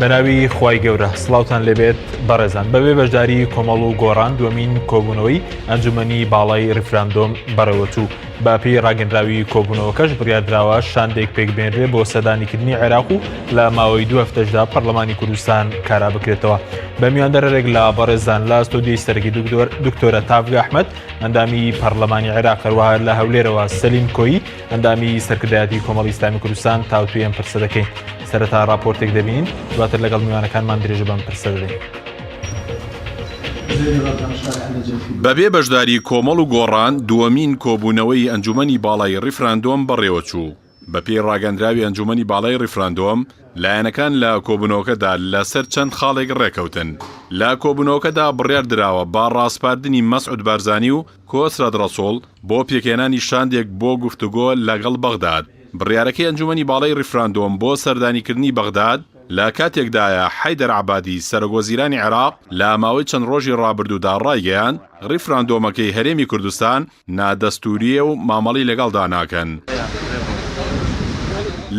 بەناوی خوای گەورە سڵاوتان لێبێت بەڕێزان بەبێ بەشداری کۆمەڵ و گۆڕان دووەمین کۆبوونەوەی ئەنجومەنی باڵای ڕیفراندۆم بەڕێوەچوو بەپێی ڕاگەندراوی کۆبوونەوەکەش بڕیاردراوە شاندێک پێکبێنرێ بۆ سەردانیکردنی عێراق و لە ماوەی دوو هەفتەشدا پەرلەمانی کوردستان کارا بکرێتەوە. بە میواندەرەرێک لە بەڕێزان لە ستۆدیۆی سەرەکی دکتۆرە تاڤگە ئەحمەد ئەندامی پەرلەمانی عێراق هەروەها لە هەولێرەوە سەلیم کۆیی ئەندامی سەرکردایەتی کۆمەڵی ئیسلامی کوردستان تاوتوێی ئەم پرسە دەکەین. سەرەتا ڕاپۆرتێک دەبینین دواتر لەگەڵ میوانەکانمان درێژە بەم پرسە دەدەین. بەبێ بەشداری کۆمەڵ و گۆڕان دووەمین کۆبوونەوەی ئەنجومەنی باڵای ڕیفراندۆم بەڕێوەچوو. بەپێی ڕاگەندراوی ئەنجومەنی باڵای ڕیفراندۆم، لایەنەکان لە کۆبوونەوەکەدا لەسەر چەند خاڵێک ڕێکەوتن. لە کۆبوونەوەکەدا بڕیار دراوە بە ڕاسپاردنی مەسعود بارزانی و کۆسرەت ڕەسوڵ بۆ پێکهێنانی شاندێک بۆ گفتوگۆ لەگەڵ بەغداد. بڕیارەکەی ئەنجومەنی باڵای ڕیفراندۆم بۆ سەردانیکردنی بەغداد، لە کاتێکدایە حەیدەر عەبادی سەرۆکوەزیرانی عێراق لە ماوەی چەند ڕۆژی ڕابردوودا ڕایگەیاند، ڕیفراندۆمەکەی هەرێمی کوردستان نادەستوورییە و مامەڵەی لەگەڵدا ناکەن.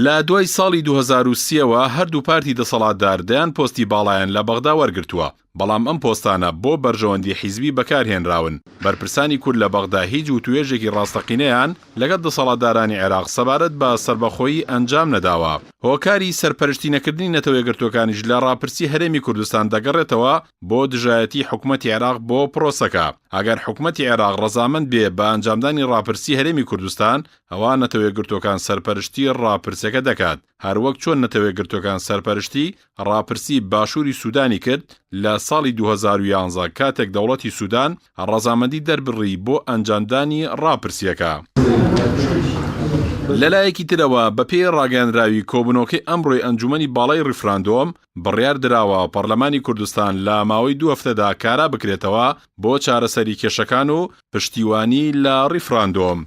لە دوای ساڵی 2003 ەوە هەردوو پارتی دەسەڵاتدار دەیان پۆستی باڵایان لە بەغدا وەرگرتووە، بەڵام ئەم پۆستانە بۆ بەرژەوەندی حیزبی بەکارهێنراون، بەرپرسانی کورد لە بەغدا هیچ وتوێژێکی ڕاستەقینەیان لەگەڵ دەسەڵاتدارانی عێراق سەبارەت بە سەربەخۆیی ئەنجام نەداوە. هۆکاری سەرپەرشتی نەکردنی نەتەوەیەکگرتووەکانیش لە ڕاپرسی هەرێمی کوردستان دەگەڕێتەوە بۆ دژایەتی حکومەتی عێراق بۆ پرۆسەکە. ئەگەر حکومەتی عێراق ڕەزامەند بێ بە ئەنجامدانی ڕاپرسی هەرێمی کوردستان، ئەوا نەتەوەیەکگرتووەکان سەرپەرشتی ڕاپرسیەکە دەکات. هەروەک چۆن نەتەوەیەکگرتووەکان سەرپەرشتی ڕاپرسی باشووری سودانی کرد لە ساڵی 2011 کاتێک دەوڵەتی سودان ڕەزامەندی دەربڕی بۆ ئەنجامدانی ڕاپرسییەکە. لەلایەکی ترەوە بەپێی ڕاگەیەنراوی کۆبوونەوەکەی ئەمڕۆی ئەنجومەنی باڵای ڕیفراندۆم، بڕیار دراوە پەڕلەمانی کوردستان لە ماوەی دوو هەفتەدا کارا بکرێتەوە بۆ چارەسەری کێشەکان و پشتیوانی لە ڕیفراندۆم.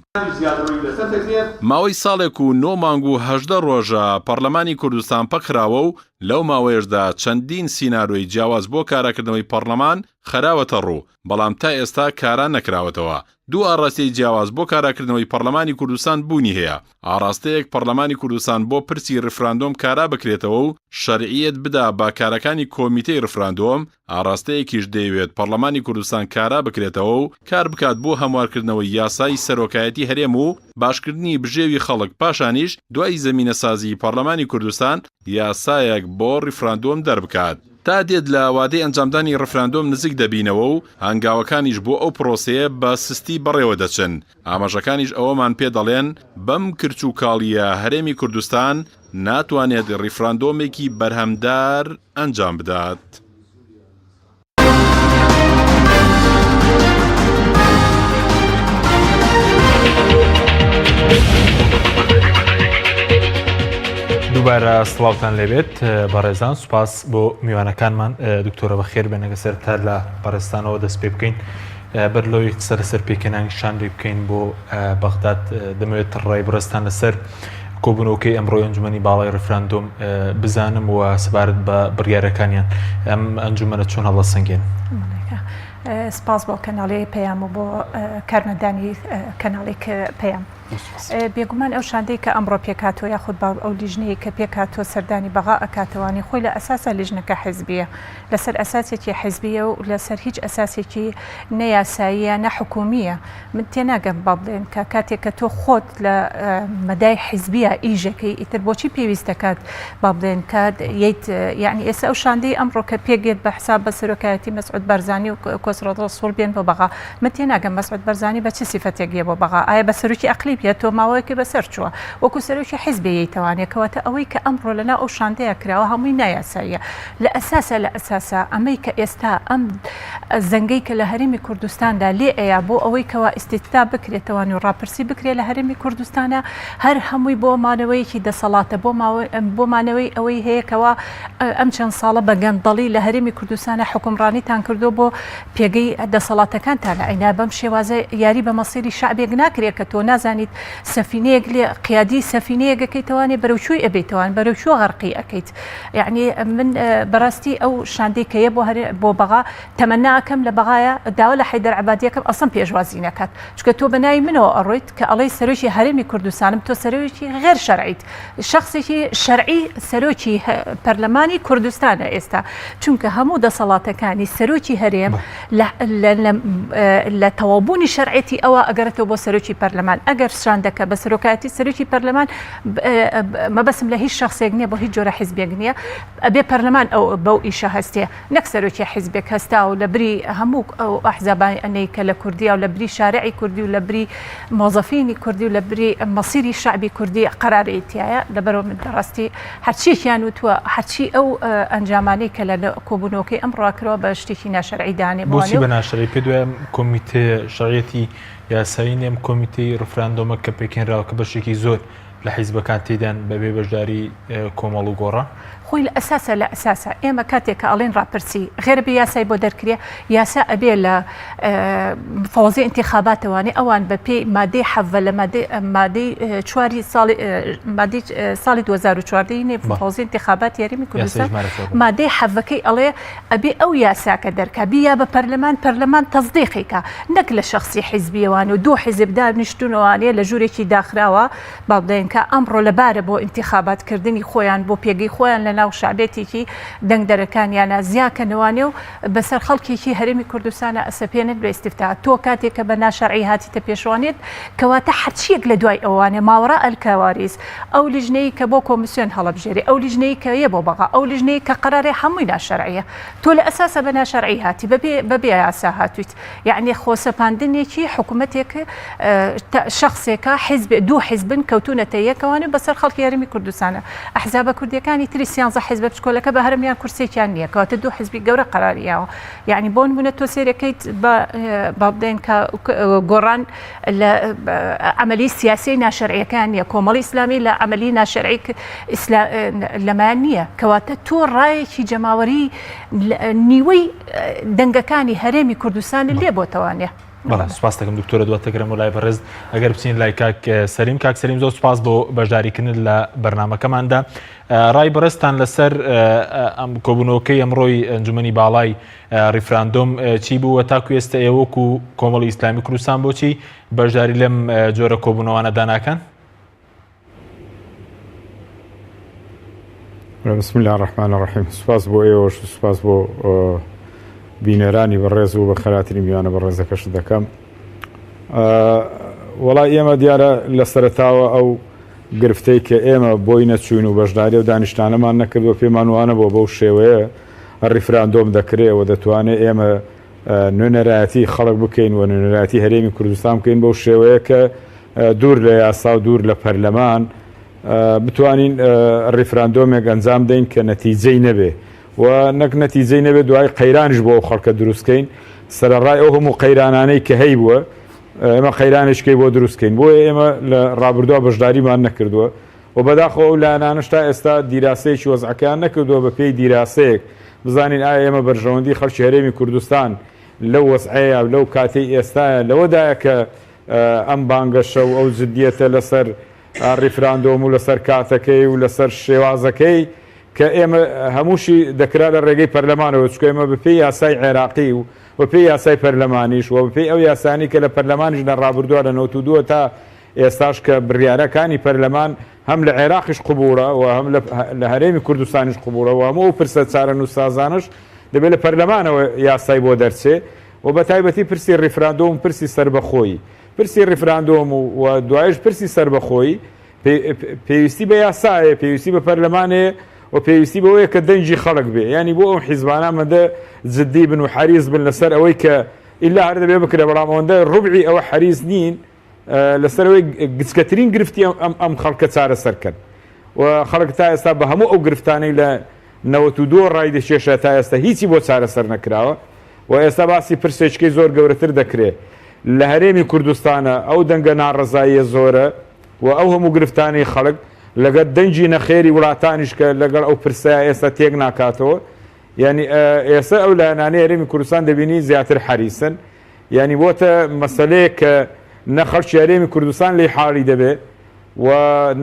ماوەی ساڵێک و نۆ مانگ و 18 ڕۆژە پەڕلەمانی کوردستان پەکخراوە و لەو ماوەیەشدا چەندین سینارۆی جیاواز بۆ کاراکردنەوەی پەڕلەمان خراوەتەڕوو، بەڵام تا ئێستا کارا نەکراوەتەوە. دوو ئاڕاستەی جیاواز بۆ کاراکردنەوەی پەڕلەمانی کوردستان بوونی هەیە، ئاڕاستەیەک پەڕلەمانی کوردستان بۆ پرسی ڕیفراندۆم کارا بکرێتەوە و شەرعیەت بدا بە کارەکانی کۆمیتەی ڕیفراندۆم، ئاڕاستەیەکیش دەیەوێت پەڕلەمانی کوردستان کارا بکرێتەوە و کار بکات بۆ هەموارکردنەوەی یاسای سەرۆکایەتی هەرێم و باشکردنی بژێوی خەڵک پاشانیش دوای زەمینەسازیی پەڕلەمانی کوردستان یاسایەک بۆ ڕیفراندۆم دەربکات. تا دێت لە وادەی ئەنجامدانی ڕیفراندۆم نزیک دەبینەوە و هەنگاوەکانیش بۆ ئەو پرۆسەیە بە سستی بەڕێوە دەچن، ئاماژەکانیش ئەوەمان پێ دەڵێن بەم کرچ و کاڵییە هەرێمی کوردستان ناتوانێت ڕیفراندۆمێکی بەرهەمدار ئەنجام بدات. دووبارە سڵاوتان لێبێت بەڕێزان سوپاس بۆ میوانەکانمان دکتۆرە بەخێر بێنەگە سەر تا لە بەڕێستانەوە دەست پێ بکەین بەر لەوەی قسە لەسەر پێکهێنانی شاندێک بکەین بۆ بەغداد دەمەوێت ڕای بڕێزتان لەسەر کۆبوونەوەکەی ئەمڕۆی ئەنجومەنی باڵای ڕیفراندۆم بزانم و سەبارەت بە بڕیارەکانیان ئەم ئەنجومەنە چۆن هەڵەسەنگێن؟ سپاس بۆ کەناڵی پەیام و بۆ کارمەندانی کەناڵی پەیام. بێگومان ئەو شاندەی کە ئەمڕۆ پێکهاتووە یاخود با ئەو لیژنەیە کە پێکهاتووە سەردانی بەغا ئەکاتەوانی خۆی لە ئەساسا لیژنەکە حزبیە لەسەر ئەساسێکی حزبیە و لەسەر هیچ ئەساسێکی نە یاساییە نە حکومیە من تێناگەم با بڵێن کە کاتێک کە تۆ خۆت لە مەدای حزبیە ئیژەکەی ئیتر بۆچی پێویست دەکات با بڵێن کە یت یعنی ئێستا ئەو شاندەی ئەمڕۆ کە پێکێت بە حساب بە سەرۆکایەتی مەسعود بارزانی و کۆسرەت ڕەسوڵ بێن بۆ بەغا من تێناگەم مەسعود بەرزانی بە چ سیفەتێک یە بۆ بەغا؟ ئایا بە سەرۆکی ئەقلیم یە؟ تۆ ماوەیەکی بەسەر چووە وەکو سەرۆکی حیزبێ یەیتەوانێ کەواتە ئەوەی کە ئەمڕۆ لەناو ئەو شاندەیا کراوە هەمووی نایاساییە لە ئەساسا لە ئەساسا ئەمەی کە ئێستا ئەم زەنگەی کە لە هەرێمی کوردستاندا لێ ئەیا بۆ ئەوەی کەوا ئیستیفتا بکرێتەوان و ڕاپرسی بکرێ لە هەرێمی کوردستانا هەر هەمووی بۆ مانەوەیەکی دەسەڵاتە بۆ ماوە بۆ مانەوەی ئەوەی هەیە کەوا ئەم چەند ساڵە بە گەندەڵی لە هەرێمی کوردستانا حوکمڕانیتان کردووە بۆ پێگەی دەسەڵاتەکانتانە ئەینا بەم شێوازە یاری بە مەسیری شەعبێک ناکرێ کە تۆ نازانیت. ئەکەیت سەفینەیەک لێ قیادی سەفینەیەک ئەکەیتەوانێ بەرەو کوێی ئەبەیتەوان بەرەو کوێ غەرقی ئەکەیت یعنی من بەڕاستی ئەو شاندەی کە یە بۆ هەرێ بۆ بەغا تەمەنا ئەکەم لە بەغایە داوا لە حەیدەر عەبادی ئەکەم ئەسڵەن پێشوازی نەکات چونکە تۆ بە ناوی منەوە ئەڕۆیت کە ئەڵێی سەرۆکی هەرێمی کوردستانم تۆ سەرۆکی غێر شەرعیت شخصێکی شەرعی سەرۆکی پەرلەمانی کوردستانە ئێستا چونکە هەموو دەسەڵاتەکانی سەرۆکی هەرێم لە تەواوبوونی شەرعێتی ئەوە ئەگەرێتەوە بۆ سەرۆکی پەرلەمان ئەگەر شاندەکە بە سەرۆکایەتی سەرۆکی پەرلەمان مەبەسم لە هیچ شخصێک نییە بۆ هیچ جۆرە حیزبێک نییە ئەبێ پەرلەمان ئەو بەو ئیشە هەستێ نەک سەرۆکی حیزبێک هەستا و لە بری هەموو ئەو ئەحزابانەی کە لە کوردیا و لە بری شارعی کوردی و لە بری مۆزەفینی کوردی و لە بری مەسیری شەعبی کوردی قەرارەی تایە لەبەرەوە من بەڕاستی هەرچیەکیان وتووە هەرچی ئەو ئەنجامانەی کە لە کۆبوونەوەکەی ئەمڕۆ کراوە بە شتێکی ناشەرعی دانێ بۆچی بە ناشەرعی پێت وایە ئەم کۆمیتەیە شەرعیەتی یاسایی نیە ئەم کۆمیتەی ڕفراندۆمە کە پێکهێنراوە کە بەشێکی زۆر لە حیزبەکان تێیدان بەبێ بەشداری کۆمەڵ و گۆڕان؟ خۆی لە ئەساسا لە ئەساسا ئێمە کاتێک کە ئەڵێن ڕاپرسی غێرە بێ یاسای بۆ دەرکرێ یاسا ئەبێ لە فەوزی ئینتیخاباتەوانێ ئەوان بە پێی مادەی حەڤە لە مادەی مادەی چواری ساڵی مادەی ساڵی 2014 نێ فەوزی ئینتیخابات یاریمی کوردستان مادەی حەڤەکەی ئەڵێ ئەبێ ئەو یاساکە دەرکا بیا بە پەرلەمان پەرلەمان تەزدیقی کا نەک لە شەخسی حیزبیەوان و دوو حیزب دانیشتونەوانێ لە ژوورێکی داخراوە با بڵێن کە ئەمڕۆ لەبارە بۆ ئینتیخابات کردنی خۆیان بۆ پێگەی خۆیان لە ناو شەعبێتێکی دەنگدەرەکانیانە زیاکەنەوانێ و بەسەر خەڵکێکی هەرێمی کوردستانە ئەسەپێنن بە ئیستیفتا تۆ کاتێک کە بە ناشەرعی هاتیتە پێشوانێت کەواتە هەرچیەک لە دوای ئەوانێ ماوەڕا ئەلکەواریس ئەو لیژنەی کە بۆ کۆمیسیۆن هەڵەبژێرێ ئەو لیژنەی کە یە بۆ بەغا ئەو لیژنەی کە قەرارێ هەمووی ناشەرعیە تۆ لە ئەساسە بە ناشەرعی هاتی بەبێ بەبێ یاسا هاتویت یەعنی خۆسەپاندنێکی حکومەتێک شەخسێکە حیزب دوو حیزبن کەوتونەتە یەکەوانە بەسەر خەڵکی هەرێمی کوردستانە ئەحزابە کوردیەکانی تری سیانزە حیزبە بچکۆلەکە بە هەرمیان کورسێکیان نییە کەواتە دوو حیزبی گەورە قەراری یاوە یعنی بۆ نمونە تۆ سێرەکەیت بە با بدەین کە گۆڕان لە عەمەلی سیاسی ناشەرعیەکان نییە کۆمەڵی ئیسلامی لە عەمەلی ناشەرعی لەمان نییە کەواتە تۆ ڕایەکی جەماوەری نیوەی دەنگەکانی هەرێمی کوردستان لێ بۆتەوانە. بەڵێ سپاس دەکەم دکتۆرە دواتر گەرم لای بەڕێز ئەگەر بچین لای کاک سەلیم کاک سەلیم زۆر سپاس بۆ بەشداریکردن لە بەرنمەکەماندا ڕای بەڕێزتان لەسەر ئەم کۆبوونەوەکەی ئەمڕۆی ئەنجومەنی باڵای ڕیفراندۆم چی بوو و تاکو ئێستا ئێوە وەکو کۆمەڵی ئیسلامی کوردستان بۆچی بەشداری لەم جۆرە کۆبوونەوانەدا ناکەن؟ بسم الله الرحمن الرحیم سپاس بۆ ئێوەش و سپاس بۆ بینەرانی بەڕێز و بە خەراتری میوانە بەڕێزەکەش دەکەم وەڵا ئێمە دیارە لە سەرتاوە ئەو گرفتەی کە ئێمە بۆی نەچوین و بەشداری و دانیشتانەمان نەکردووە پێمان وانە بۆ بەو شێوەیە ڕیفراندۆم دەکرێ و دەتوانێت ئێمە نوێنەرایەتی خەڵک بکەین و نوێنەرایەتی هەرێمی کوردستان بکەین بەو شێوەیە کە دوور لە یاسا و دوور لە پەرلەمان بتوانین ڕیفراندۆمێک ئەنجام دەین کە نەتیجەی نەبێ و نەک نەتیجەی نەبێ دوای قەیرانیش بۆ ئەو خەڵکە دروستکەین سەرەڕای ئەو هەموو قەیرانانەی کە هەیبووە ئێمە قەیرانێکەی بۆ دروستکەین بۆیە ئێمە لە ڕابردووە بەشداریمان نەکردووە و بەداخەوە ئەو لایەنانەش تا ئێستا دیراسەیەکی وەزعەکەیان نەکردووە بە پێی دیراسەیەک بزانین ئایا ئێمە بەرژەوەندی خەڵکی هەرێمی کوردستان لەو وەزعەیە و لەو کاتەی ئێستایە لەوەدایە کە ئەم بانگەشە و ئەو جدیەتە لەسەر ڕیفراندۆم و لەسەر کاتەکەی و لەسەر شێوازەکەی کە ئێمە هەمووشی دەکرا لە ڕێگەی پەرلەمانەوە چونکە ئێمە بەپێی یاسای عێراقی و بەپێی یاسای پەرلەمانیش و بەپێی ئەو یاسانی کە لە پەرلەمانیش لە ڕابردووە لە 92 تا ئێستاش کە بڕیارەکانی پەرلەمان هەم لە عێراقیش قبوڵە و هەم لە هەرێمی کوردستانیش قبوڵە و هەموو ئەو پرسە چارەنووسسازانەش دەبێت لە پەرلەمانەوە یاسای بۆ دەرچێ و بە تایبەتی پرسی ڕیفراندۆم و پرسی سەربەخۆیی. پرسی ڕیفراندۆم و و دوایش پرسی سەربەخۆیی پێویستی بە یاسایە، پێویستی بە پەرلەمانەیە و پێویستی بەوەیە کە دەنگی خەڵک بێ. یانی بۆ ئەو حیزبانە ئەمەندە جدی بن و حەریس بن لەسەر ئەوەی کە ئیلا هەر دەبێ بکرێ، بەڵام ئەوەندە ڕوبعی ئەوە حەریس نین لەسەر ئەوەی گچکەترین گرفتی ئەم ئەم خەڵکە چارەسەر کەن و خەڵک تا ئێستا بە هەموو ئەو گرفتانەی لە 92 ڕای دەکێشە تا ئێستا هیچی بۆ چارەسەر نەکراوە و ئێستا باسی پرسێکەی زۆر گەورەتر دەکرێ لە هەرێمی کوردستانە ئەو دەنگە ناڕەزاییە زۆرە و ئەو هەموو گرفتانەی خەڵک لەگەڵ دەنگی نەخێری وڵاتانیش کە لەگەڵ ئەو پرسەیە ئێستا تێک ناکاتەوە یعنی ئێستا ئەو لایەنانەی هەرێمی کوردستان دەبینی زیاتر حەریسن یانی بۆتە مەسەلەیەک کە نە خەڵکی هەرێمی کوردستان لێی حاڵی دەبێ و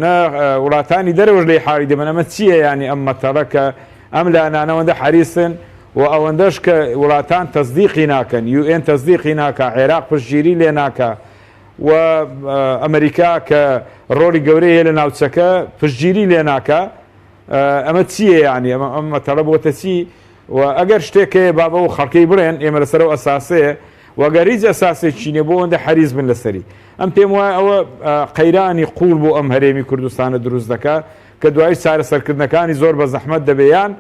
نە وڵاتانی دەرەوەش لێی حاڵی دەبن ئەمە چییە یانی ئەم مەتەڵە کە ئەم لایەنانە ئەوەندە حەریسن و ئەوەندەش کە وڵاتان تەسدیقی ناکەن UN تەسدیقی ناکا عێراق پشتگیری لێ ناکا و ئەمریکا کە ڕۆڵی گەورەی هەیە لە ناوچەکە پشتگیری لێ ناکا ئەمە چییە یانی ئەمە ئەم مەتەڵە بۆتە چی و ئەگەر شتێک هەیە با بەو خەڵکەی بڵێن ئێمە لەسەر ئەو ئەساسەیە و ئەگەر هیچ ئەساسێکی نییە بۆ ئەوەندە حەریس بن لەسەری ئەم پێم وایە ئەوە قەیرانی قوڵ بۆ ئەم هەرێمی کوردستانە دروست دەکا کە دوایی چارەسەرکردنەکانی زۆر بە زەحمەت دەبێ یان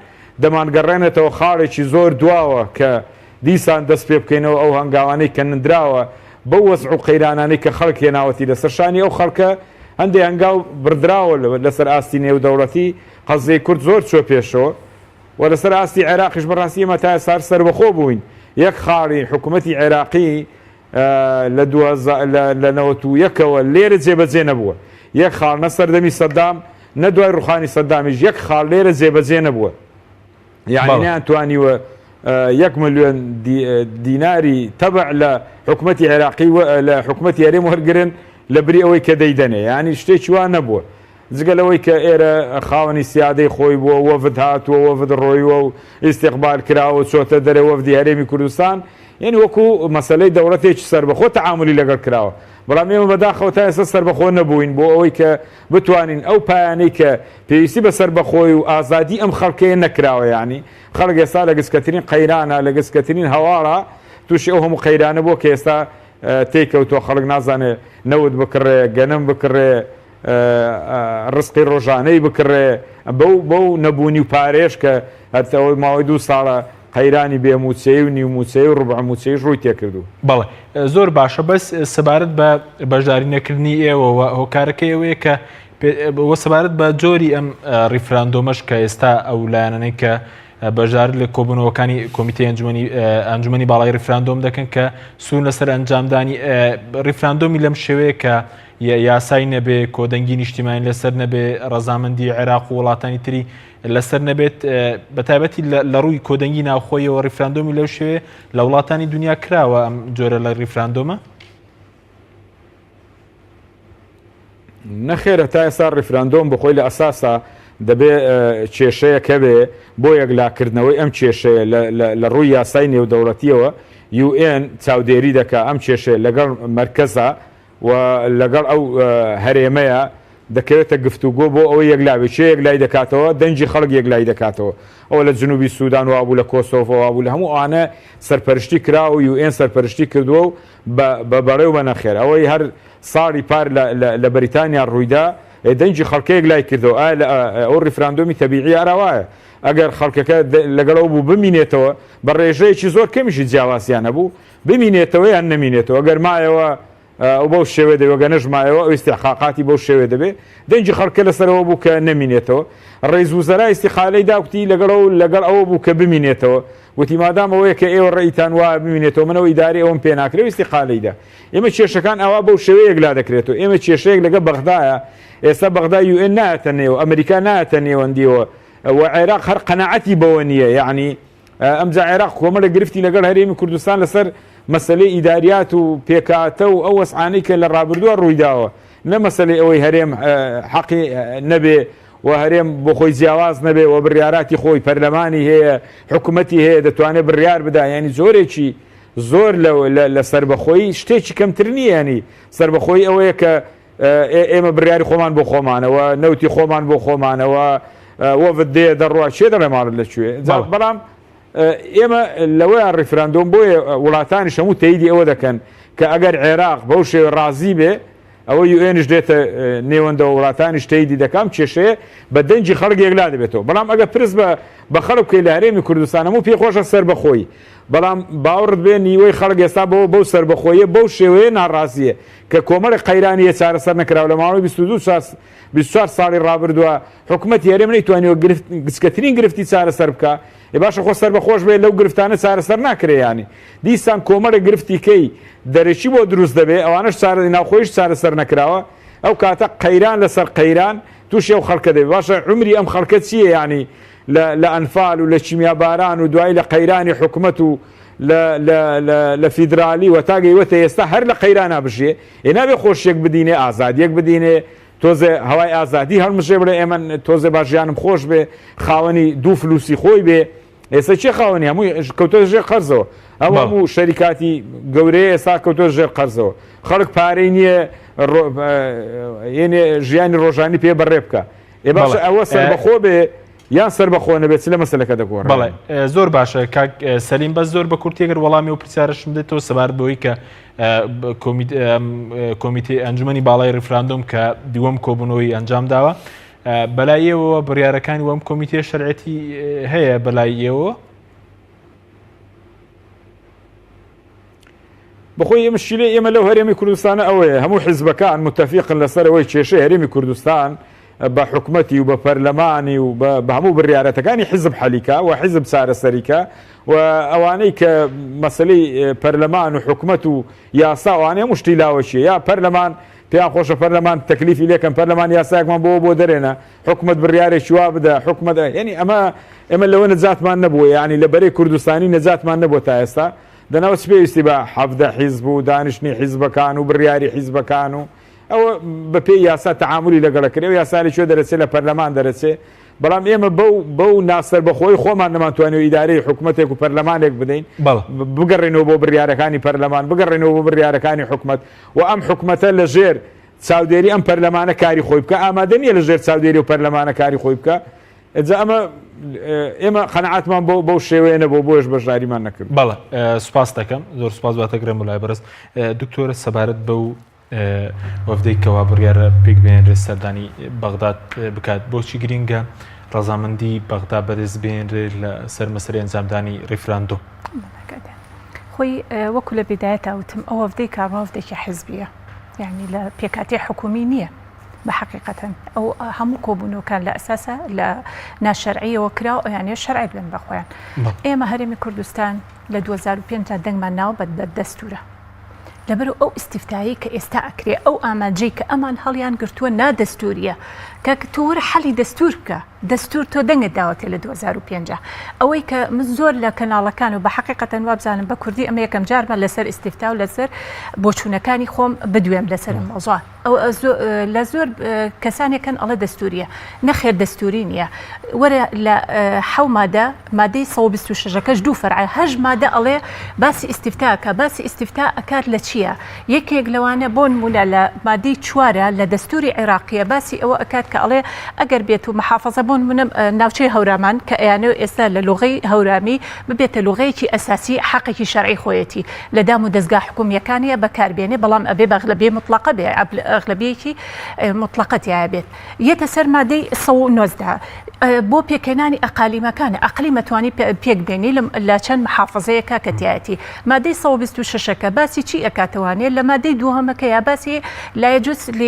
دەمانگەڕێنێتەوە خاڵێکی زۆر دواوە کە دیسان دەست پێ بکەینەوە ئەو هەنگاوانەی کە نندراوە بەو وەزع و قەیرانانەی کە خەڵک هێناوەتی لەسەر شانی ئەو خەڵکە هەندێ هەنگاو بڕدراوە لەسەر ئاستی نێودەوڵەتی قەزیەی کورد زۆر چوە پێشەوە و لەسەر ئاستی عێراقیش بەڕاستی ئێمە تا ئێستا هەر سەربەخۆ بووین یەک خاڵی حکوومەتی عێراقی لە لە 91ەوە لێرە جێبەجێ نەبووە یەک خاڵ نە سەردەمی سەدام نە دوای ڕوخانی سەدامیش یەک خاڵ لێرە جێبەجێ نەبووە یعنی نەیان توانیوە یەک ملیۆن دیناری تەبع لە حکوومەتی عێراقی لە حکوومەتی هەرێم وەرگن لە بری ئەوەی کە دەیدەنێ ینی شتێکی وا نەبووە جگە لەوەی کە ئێرە خاوەنی سیادەی خۆی بووە، وەفد هاتووە، وەفد ڕۆیوە و ئیستیقبال کراوە و چۆتە دەرێ وەفدی هەرێمی کوردستان، یەنی وەکوو مەسەلەی دەوڵەتێکی سەربەخۆ تەعامولی لەگەڵ کراوە. بەڵام ئێمە بەداخەوە تا ئێستا سەربەخۆ نەبووین بۆ ئەوەی کە بتوانین ئەو پایانەی کە پێویستی بە سەربەخۆی و ئازادی ئەم خەڵکەیە نەکراوە یانی خەڵک ئێستا لە گسکەترین قەیرانە، لە گسکەترین هەواڵە تووشی ئەو هەموو قەیرانە بووە کە ئێستا تێی کەوتووە، خەڵک نازانێ نەوت بکڕێ، گەنم بکڕێ، ڕزقی ڕۆژانەی بکڕێ بەو بەو نەبوونی و پارەیەش کە هەر ماوەی دوو ساڵە قەیرانی بێ مووچەیی و نیو مووچەیی و ڕوبع مووچەییش ڕووی تێکردوو. بەڵێ زۆر باشە بەس سەبارەت بە بەشداری نەکردنی ئێوەوە هۆکارەکەی ئەوەیە کە وە سەبارەت بە جۆری ئەم ڕیفراندۆمەش کە ئێستا ئەو لایەنانەی کە بەشدار لە کۆبوونەوەکانی کۆمیتەی ئەنجومەنی ئەنجومەنی باڵای ڕیفراندۆم دەکەن کە سوون لەسەر ئەنجامدانی ڕیفراندۆمی لەم شێوەیە کە یاسای نەبێ، کۆدەنگی نیشتیمانی لەسەر نەبێ، ڕەزامەندی عێراق و وڵاتانی تری لەسەر نەبێت، بەتایبەتی لە ڕووی کۆدەنگی ناوخۆیەوە ڕیفراندۆمی لەو شێوەیە لە وڵاتانی دنیا کراوە ئەم جۆرە لە ڕیفراندۆمە؟ نەخێر هەتا ئێستا ڕیفراندۆم بەخۆی لە ئەساسا دەبێ کێشەیەک هەبێ بۆ یەکلاکردنەوەی ئەم کێشەیە لە ڕووی یاسای نێودەوڵەتیەوە UN چاودێری دەکا ئەم کێشەیە لەگەڵ مەرکەزا و لەگەڵ ئەو هەرێمەیە دەکەوێتە گفتوگۆ بۆ ئەوەی یەکلاوێ کێ یەکلای دەکاتەوە دەنگی خەڵک یەکلای دەکاتەوە ئەوە لە جنوبی سودان وابوو لە کۆسۆڤۆ وابوو لە هەموو ئەوانە سەرپەرشتی کراوە و UN سەرپەرشتی کردووە و بە بەڵێ و بە نەخێر ئەوەی هەر ساڵی پار لە بەریتانیا ڕوویدا دەنگی خەڵکە یەکلای کردەوە ئایا لە ئەو ڕیفراندۆمی تەبیعی ئارا وایە ئەگەر خەڵکەکە لەگەڵ ئەو بوو بمینێتەوە بە ڕێژەیەکی زۆر کەمیشی جیاوازیان هەبوو بمینێتەوە یان نەمینێتەوە گەر مایەوە ئەو بەو شێوەیە دەبێ گەر نەشمایەوە ئەو ئیستیحقاقاتی بەو شێوەیە دەبێ دەنگی خەڵکە لەسەرەوە بوو کە نەمینێتەوە ڕئیس وزەرا ئیستیقالەی دا گوتی لەگەڵ ئەو لەگەڵ ئەوە بوو کە بمینێتەوە گوتی مادام ئەوەیە کە ئێوە ڕەئیتان وایە بمینێتەوە من ئەو ئیدارەی ئەوم پێ ناکرێ و ئیستیقالەی دا ئێمە کێشەکان ئاوا بەو شێوەیە یەکلا دەکرێتەوە ئێمە کێشەیەک لەگەڵ بەغدایە ئێستا بەغدا UN نایەتە نێو ئەمریکا نایەتە نێوەندیەوە و عێراق هەر قەناعەتی بەوە نییە یەعنی ئەمجا عێراق کۆمەڵێک گرفتی لەگەڵ هەرێمی کوردستان لەسەر مەسەلەی ئیداریات و پێکهاتە و ئەو وەزعانەی کە لە ڕابردووە ڕوویداوە نە مەسەلەی ئەوەی هەرێم حەقی نەبێ و هەرێم بۆ خۆی جیاواز نەبێ و بڕیاراتی خۆی پەرلەمانی هەیە حکوومەتی هەیە دەتوانێت بڕیار بدا ینی جۆرێکی زۆر لە سەربەخۆیی شتێکی کەمتر نییە ینی سەربەخۆیی ئەوەیە کە ئێمە بڕیاری خۆمان بۆ خۆمانەوە نەوتی خۆمان بۆ خۆمانەوە وەفد دێ دەڕوا کێ دەڵێ ماڵت لە کوێ بەڵام ئێمە لەوەیان ڕیفراندۆم بۆیە وڵاتانی هەموو تەیدی ئەوە دەکەن کە ئەگەر عێراق بەو شێوە ڕازی بێ ئەوە UN یش دێتە نێوەندەوە وڵاتانیش تەیدی دەکەم کێشەیە بە دەنگی خەڵک یەکلا دەبێتەوە بەڵام ئەگە پرس بە بە خەڵک بکەی لە هەرێمی کوردستان هەموو پێی خۆشە سەربەخۆیی بەڵام باوەڕت بێ نیوەی خەڵک ئێستا بەوە بەو سەربەخۆیە بەو شێوەیە ناڕازیە کە کۆمەڵێک قەیرانی هەیە چارەسەر نەکراوە لە ماوەی 22 24 ساڵی ڕابردووە حکومەتی هەرێم نەیتوانیوە گرفت گچکەترین گرفتی چارەسەر بکا ئێ باشە خۆ سەربەخۆش بێ لەو گرفتانە چارەسەر ناکرێ یانی دیسان کۆمەڵێک گرفتی کەی دەرەکی بۆ دروست دەبێ ئەوانەش چارە ناوخۆیش چارەسەر نەکراوە ئەو کاتە قەیران لەسەر قەیران تووشی ئەو خەڵکە دەبێ باشە عومری ئەم خەڵکە چییە یانی لە لە ئەنفال و لە کیمیاباران و دوایی لە قەیرانی حکومەت و. لە لە لە لە فیدرالی وە تا گەیوەتە ئێستا هەر لە قەیرانا بژیێ ئێ نابێ خۆشیەک بدینێ ئازادیەک بدینێ تۆزێ هەوای ئازادی هەڵمژێ بڵێ ئێمە تۆزێ با ژیانم خۆش بێ خاوەنی دوو فلوسی خۆی بێ ئێستا کێ خاوەنی هەمووی کەوتۆ ژێر قەرزەوە ئەو هەموو شەریکاتی گەورەیە ئێستا کەوتۆ ژێر قەرزەوە خەڵک پارەی نییە یعنی ژیانی ڕۆژانی پێ بەڕێ بکە ئێ باشە ئەوە سەربەخۆ بێ یان سەربەخۆ نەبێت چ لە مەسەلەکە دەگۆڕێ؟ بەڵێ زۆر باشە کاک سەلیم بەس زۆر بە کورتی گەر وەڵامی و پرسیارشم دێتەوە سەبارەت بەوەی کە کۆمیتەی ئەنجومەنی باڵای ڕیفراندۆم کە دووەم کۆبوونەوەی ئەنجام داوە بەلای ئێوەوە بڕیارەکانی وەم کۆمیتەیە شەرعەتی هەیە بەلای ئێوە؟ بەخۆی مشکیلەی ئێمە لەو هەرێمی کوردستانە ئەوەیە هەموو حیزبەکان متەفیقن لەسەر ئەوەی کێشەی هەرێمی کوردستان بە حکومەتی و بە پەرلەمانی و بە هەموو بڕیارەتەکانی حیزب حەلیکا و حیزب چارەسەریکا و ئەوانەی کە مەسلەی پەرلەمان و حکومەت و یاسا ئەوانەی هەموو شتی لاوەکیە یا پەرلەمان پێیان خۆشە پەرلەمان تەکلیفی لێکەن پەرلەمان یاسایەکمان بۆ بۆ دەرێنە حکومەت بڕیارێکی وا بدە حکومەت یعنی ئەمە ئێمە لەوە نەجاتمان نەبووە یعنی لە بەرەی کوردستانی نەجاتمان نەبووە تا ئێستا دەنا چ پێویستی بە 17 حیزب و دانیشتنی حیزبەکان و بڕیاری حیزبەکان و ئەوە بە پێی یاسا تەعاملی لەگەڵ کرێ و یاسا لە کوێ دەرەچێ لە پەرلەمان دەرەچێ بەڵام ئێمە بەو بەو ناسەربەخۆی خۆمان نەمانتوانی و ئیدارەی حکومەتێک و پەرلەمانێک بدەین بگەڕێنەوە بۆ بڕیارەکانی پەرلەمان بگەڕێنەوە بۆ بڕیارەکانی حکومەت و ئەم حکومەتە لە ژێر چاودێری ئەم پەرلەمانە کاری خۆی بکە ئامادە نییە لە ژێر چاودێری و پەرلەمانە کاری خۆی بکە ئەجا ئەمە ئێمە قەنەعاتمان بۆ بەو شێوەیە نەبوو بۆیش بەشداریمان نەکرد. بەڵێ سوپاس دەکەم زۆر سوپاس باتەگرم مولای بەڕێز دکتۆرە سەبارەت بەو وەفدەی کەوا بڕیارە پێک بێنرێت سەردانی بەغداد بکات بۆچی گرینگە ڕەزامەندی بەغدا بەدەست بێنرێت لە سەر مەسەلەی ئەنجامدانی ڕیفراندۆم؟ خۆی وەکو لە بیدایەتا وتم ئەو وەفدەی کە وەفدێکی حزبیە یعنی لە پێکاتی حکومی نییە بە حەقیقەتەن ئەو هەموو کۆبوونەوەکان لە ئەساسە لە ناشەرعیەوە کرا و ئەیانەوێت شەرعی بدەن بە خۆیان ئێمە هەرێمی کوردستان لە 2005 تا دەنگمان ناوە بە دەستورە لەبەر ئەو ئیستیفتایی کە ئێستا ئەکرێ ئەو ئامانجەی کە ئەمان هەڵیان گرتووە نادەستوریە کە تۆ وەرە حەلی دەستور بکە دەستور تۆ دەنگت داوەتێ لە 2005 ئەوەی کە من زۆر لە کەناڵەکان و بە حقیقەتەن وابزانم بە کوردی ئەمە یەکەم جارمە لەسەر ئیستیفتا و لەسەر بۆچوونەکانی خۆم بدوێم لەسەر ئەم مەوزوعە لە زۆر کەسانێک هەن ئەڵێ دەستوریە نەخێر دەستوری نییە وەرە لە حەو مادە مادەی 126ەکەش دوو فەرع هەش مادە ئەڵێ باسی ئیستیفتاکە باسی ئیستیفتا ئەکات لە چییە یەکێک لەوانە بۆ نمونە لە مادەی چوارە لە دەستوری عێراقیە باسی ئەوە ئەکات کە ئەڵێ ئەگەر بێت و محافظە بۆ نمونە ناوچەی هەورامان کە ئەیانەوە ئێستا لە لوغەی هەورامی ببێتە لوغەیەکی ئەساسی حەقێکی شەرعی خۆیەتی لە دام و دەزگا حکومییەکانیە بەکار بێنێ بەڵام ئەبێ بە ئەغلەبیەی موتڵەقە بێ ئەغلەبیەکی موتڵەقە تیایا بێت یەتە سەر مادەی 119 بۆ پێکهێنانی ئەقالیمەکانە ئەقلیم ئەتوانی پێک بێنی لە چەند محافزەیەکە کە تیایەتی مادەی 126 ەکە باسی چی ئەکاتەوانێ لە مادەی دووهەمەکە یا باسی لا يجوز ل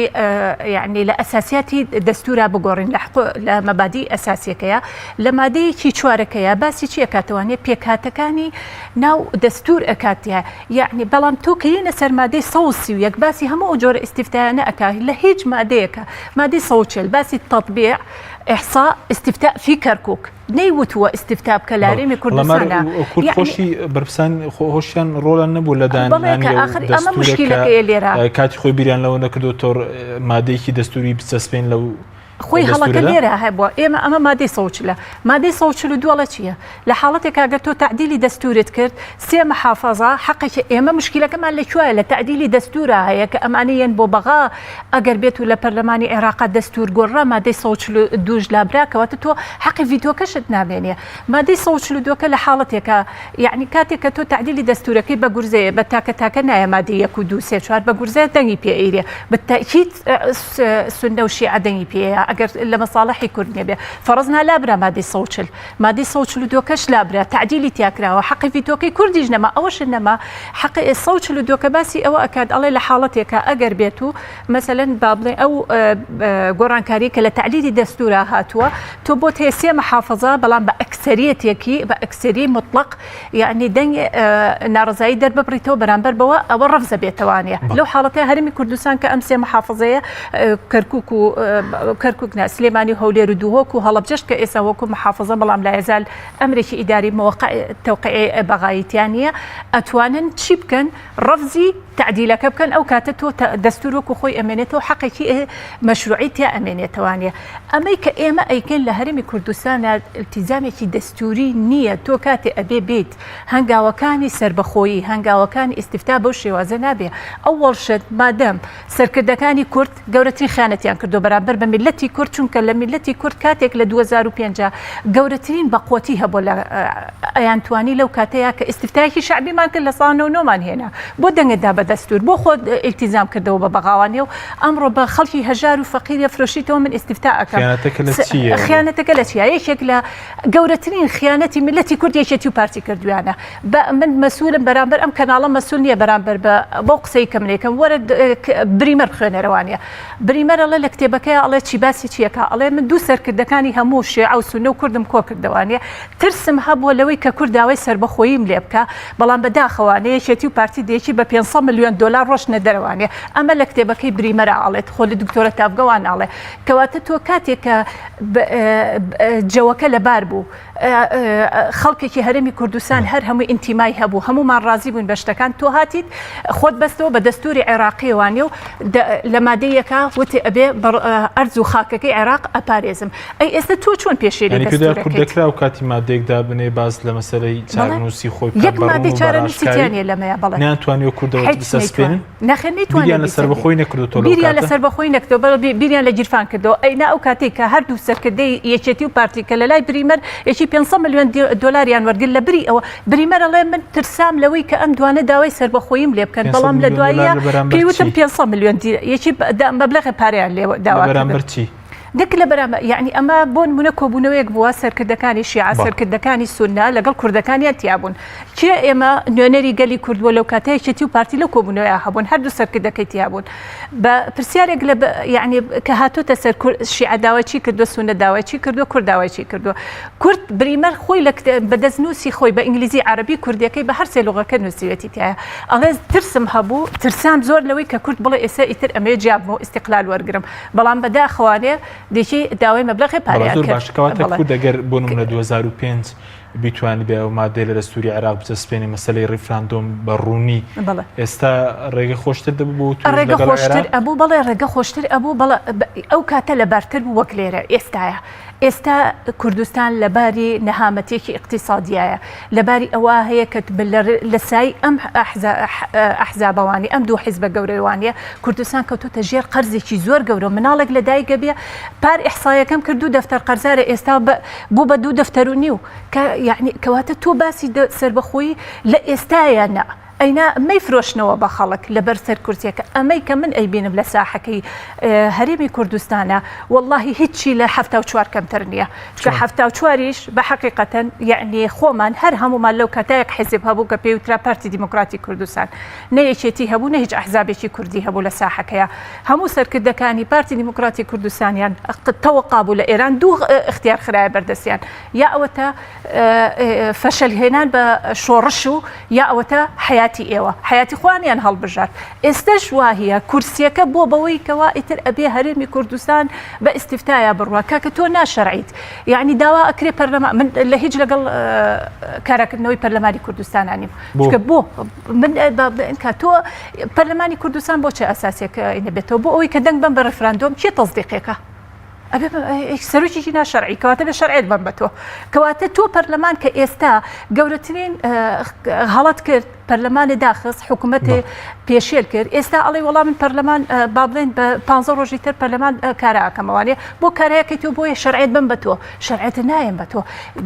يعني لە ئەساسیاتی دەستورا بگۆڕین لە حقوق لە مەبادی ئەساسیەکەیە لە مادەیەکی چوارەکەیە باسی چی ئەکاتەوانێ پێکهاتەکانی ناو دەستور ئەکات تیا یەعنی بەڵام تۆ کە یەنە سەر مادەی 131 باسی هەموو ئەو جۆرە ئیستیفتایانە ئەکا لە هیچ مادەیەکە مادەی 140 باسی تطبیع احصاء استفتاء في کەرکوک نەی وتووە ئیستیفتا بکە لە هەرێمی کوردستانا کورد خۆشی بەرپرسان خۆشیان ڕۆڵیان نەبوو لە دانانی ئەو ئاخر ئەمە دەستورە کە مشکیلەکەیە لێرە کاتی خۆی بیریان لەوە نەکردو تۆ مادەیەکی دەستوری بچەسپێن لەو خۆی هەڵەکە لێرە هەبووە ئێمە ئەمە مادەی 140 مادەی 142 ئەڵێ چییە لە حاڵەتێکا گەر تۆ تەعدیلی دەستورت کرد سێ محافەزە حەقێکی ئێمە مشکیلەکەمان لە کوایە لە تەعدیلی دەستورا هەیە کە ئەمانە یەن بۆ بەغا ئەگەر بێت و لە پەرلەمانی عێراقا دەستور گۆڕرا مادەی 142 لابرا کەواتە تۆ حەقی ڤیتۆکەشت نامێنێ مادەی 142 کە لە حاڵەتێکا یەعنی کاتێک کە تۆ تەعدیلی دەستورەکەی بە گورزەیە بە تاکە تاکە نایە مادەی یەک و دوو سێ چوار بە گورزە دەنگی پێ ئەیرێ بالتاکید سوننە و شیعە دەنگی پێیە ئەگەر لە مەساڵحی کورد نەبێ فەڕزنا لابرا مادەی 140 مادەی 142 کەش لابرا تەعدیلی تیا کراوە حەقی ڤیتۆکەی کوردیش نەما ئەوەش نەما حەقی 142 کە باسی ئەوە ئەکات ئەڵێ لە حاڵەتێکا ئەگەر بێت و مەسەلەن با بڵێ ئەو گۆڕانکاری کە لە تەعدیلی دەستورا هاتووە تۆ بۆت هەیە سێ محافظە بەڵام بە ئەکسەریەتێکی بە ئەکسەری مطلق یعنی دەنگ ناڕزایی دەرببڕیتەوە بەرامبەر بەوە ئەوە ڕەفزە بێتەوانە لەو حاڵەتە هەرمی کوردستان کە ئەم سێ محافظەیە کەرکک و کەرکک. کەرکوک نا سلێمانی و هەولێر و دهۆک و هەڵەبجەش کە ئێستا وەکو محافزە بەڵام لایەزال ئەمرێکی ئیداری مۆقع تەوقیعی بەغایی تیا نییە ئەتوانن چی بکەن ڕەفزی تەعدیلەکە بکەن ئەو کاتە تۆ دەستور وەکو خۆی ئەمێنێتەوە حەقێکی مەشروعی تیا ئەمێنێتەوانە ئەمەی کە ئێمە ئەیکەین لە هەرێمی کوردستانە التیزامێکی دەستوری نییە تۆ کاتێ ئەبێ بیت هەنگاوەکانی سەربەخۆیی هەنگاوەکانی ئیستیفتا بەو شێوازە نابێ ئەوەڵ شت مادەم سەرکردەکانی کورد گەورەترین خیانەتیان کردووە بەرامبەر بە میللەتی کورد، چونکە لە میللەتی کورد کاتێک لە 2005 گەورەترین بەقوەتی هەبوو لە ئەیانتوانی لەو کاتەیا کە ئیستفتایەکی شەعبیمان کرد لە ساڵ 99 مان هێنا بۆ دەنگت دا بە دەستور بۆ خۆت ئیلتیزام کردەوە بە بەغاوانێ و ئەمڕۆ بە خەڵکی هەژار و فەقیرە فرۆشیتەوە من ئیستفتا ئەکەم خیانەتەکە لە چییە؟ خیانەتەکە لە چیە؟ یەکێک لە گەورەترین خیانەتی میللەتی کورد یەکێتی و پارتی کردویانە بە من مەسولم بەرامبەر ئەم کەناڵە مەسول نییە بەرامبەر بە بەو قسەی کە منێکم وەرە بریمەر بخوێنەرەوانە بریمەر ئەڵێ لە کتێبەکەی ئەڵێ چی باسی چیەکە ئەڵێ من دوو سەرکردەکانی هەموو شێعە و سونە و کوردم کۆ کردەوانە ترسم هەبووە لەوەی کە کورد داوای سەربەخۆییم لێ بکە بەڵام بەداخەوانە یەکێتی و پارتی دێکی بە 500 ملیۆن دلار ڕۆشتنە دەرەوانە ئەمە لە کتێبەکەی بریمەرە ئەڵێت خۆ لە دکتۆرە تاڤگەوان ئەڵێ کەواتە تۆ کاتێک کە جەوەکە لەبار بوو خەڵکێکی هەرێمی کوردستان هەر هەمووی ئینتیمای هەبوو هەمومان ڕازی بووین بە شتەکان تۆ هاتیت خۆت بەستەوە بە دەستوری عێراقیەوانێ و لە مادەی یەکا وتی ئەبێ ئەرز و خاکەکەی عێراق ئەپارێزم ئەی ئێستا تۆ چۆن پێشێلی دەستورەکەیت دەکرا و کاتی مادەیەک دابنێ باس لە مەسەلەی چارەنووسی خۆی یەک مادەی چارەنووسی تیا نییە لەمەیە بەڵێ نەیانتوانیوە کوردەوە بسەسپێنن نەخێر نەیتوانی بیریان لە سەربەخۆی نەکردۆتەوە لەو بیریان لە سەربەخۆی نەکردەوە بەڵێ بیریان لە گیرفان کردەوە ئەینا ئەو کاتەی کە هەردوو سەرکردەی یەکێتی و پارتی کە لە لای بریمەر یەکی 500 ملیۆن دۆلاریان وەرگرت لە بری ئەوە بریمەر ئەڵێ من ترسام لەوەی کە ئەم دوانە داوای سەربەخۆییم لێ بکەن بەڵام لە دواییە پێی وتم 500 ملیۆن یەکی مەبلەغی پارەیان لێ داوا بەرامبەر چی؟ دەک لە بەرامبەر یعنی ئەمە بۆ نمونە کۆبوونەوەیەک بووە سەرکردەکانی شیعە سەرکردەکانی سوننە لەگەڵ کوردەکانیان تیابوون کێ ئێمە نوێنەری گەلی کورد بووە لەو کاتە یەکێتی و پارتی لەو کۆبوونەوەیە هەبوون هەردوو سەرکردەکەی تیابوون بە پرسیارێک لە یعنی کە هاتۆتە سەر شیعە داوای چی کردووە سوننە داوای چی کردووە کورد داوای چی کردووە کورد بریمەر خۆی لە بە دەستنووسی خۆی بە ئینگلیزی عەرەبی کوردیەکەی بە هەر سێ لوغەکە نووسیوێتی تایە ئەڵێ ترسم هەبوو ترسام زۆر لەوەی کە کورد بڵێ ئێستا ئیتر ئەمەوێ جیابمەوە ئیستیقلال وەرگرم بەڵام بەداخەوانێ دێکی داوای مەبلەغی پارەیان کرد. زۆر باشە کەواتە کورد ئەگەر بۆ نمونە 2005 بیتوانیبێ ئەو مادەی لە دەستوری عێراق بچەسپێنێ مەسەلەی ڕیفراندۆم بە ڕوونی ئێستا ڕێگە خۆشتر دەبوو بۆ وتووێژ ڕێگە لەگەڵ خۆشتر عێراق؟ ئەبوو بەڵێ ڕێگە خۆشتر ئەبوو بەڵێ ئەو کاتە لەبارتر بوو وەک لێرە ئێستایە ئێستا کوردستان لەباری نەهامەتیەکی ئیقتیسادیایە لەباری ئەوە هەیە کە لە سای ئەم ئەحزابەوانی ئەم دوو حیزبە گەورەوانە کوردستان کەوتۆتە ژێر قەرزێکی زۆر گەورە مناڵێک لە دایکە بێ پار ئیحسایەکەم کرد دوو دەفتەر قەرزارە ئێستا بوو بە دوو دەفتەر و نیو کە یعنی کەواتە تۆ باسی سەربەخۆیی لە ئێستاە نا ئەینا مەیفرۆشنەوە بە خەڵک لەبەر سەر کورسیەکە ئەمەی کە من ئەیبینم لە ساحەکەی هەرێمی کوردستانە وەڵاهی هیچی لە 74 کەمتر نییە چونکە 74یش بە حەقیقەتەن یعنی خۆمان هەر هەمومان لەو کاتایەک حیزب هەبوو کە پێی وترا پارتی دیموکراتی کوردستان نە یەکێتی هەبوو نە هیچ ئەحزابێکی کوردی هەبوو لە ساحەکەیە هەموو سەرکردەکانی پارتی دیموکراتی کوردستانیان تەوەقا بوو لە ئێران دوو اختیار خرایە بەردەستیان یا ئەوەتە فەشەل هێنان بە شۆڕش و یا ئەوەتا حەیاتی ئێوە حەیاتی خۆیانیان هەڵبژارد ئێستەش واهیە کورسیەکە بۆ بەوەی کەوا ئیتر ئەبێ هەرێمی کوردستان بە ئیستیفتایا بڕوا کاکە تۆ ناشەرعیت یعنی داوا ئەکرێ پەرلەمان من لە هیچ لەگەڵ کاراکردنەوەی پەرلەمانی کوردستانە نیم چونکە بۆ من کە تۆ پەرلەمانی کوردستان بۆ چه ئەساسێک نەبێتەوە بۆ ئەوەی کە دەنگ بەم بە ڕفراندۆم کێ تەزدیقێکە ئەبێ سەرۆکێکی ناشەرعی کەواتە بێ شەرعێت بەم بە تۆ کەواتە تۆ پەرلەمان کە ئێستا گەورەترین هەڵەت کرد پەرلەمانی داخست حکوومەتێ پێشێل کرد ئێستا ئەڵێ وەڵام من پەرلەمان با بڵێن بە پ ڕۆژی تر پەرلەمان کاراکەمەوانێ بۆ کارەکەی تۆ بۆیە شەرعێت بم بە تۆ شەرعێت نایەم بە تۆ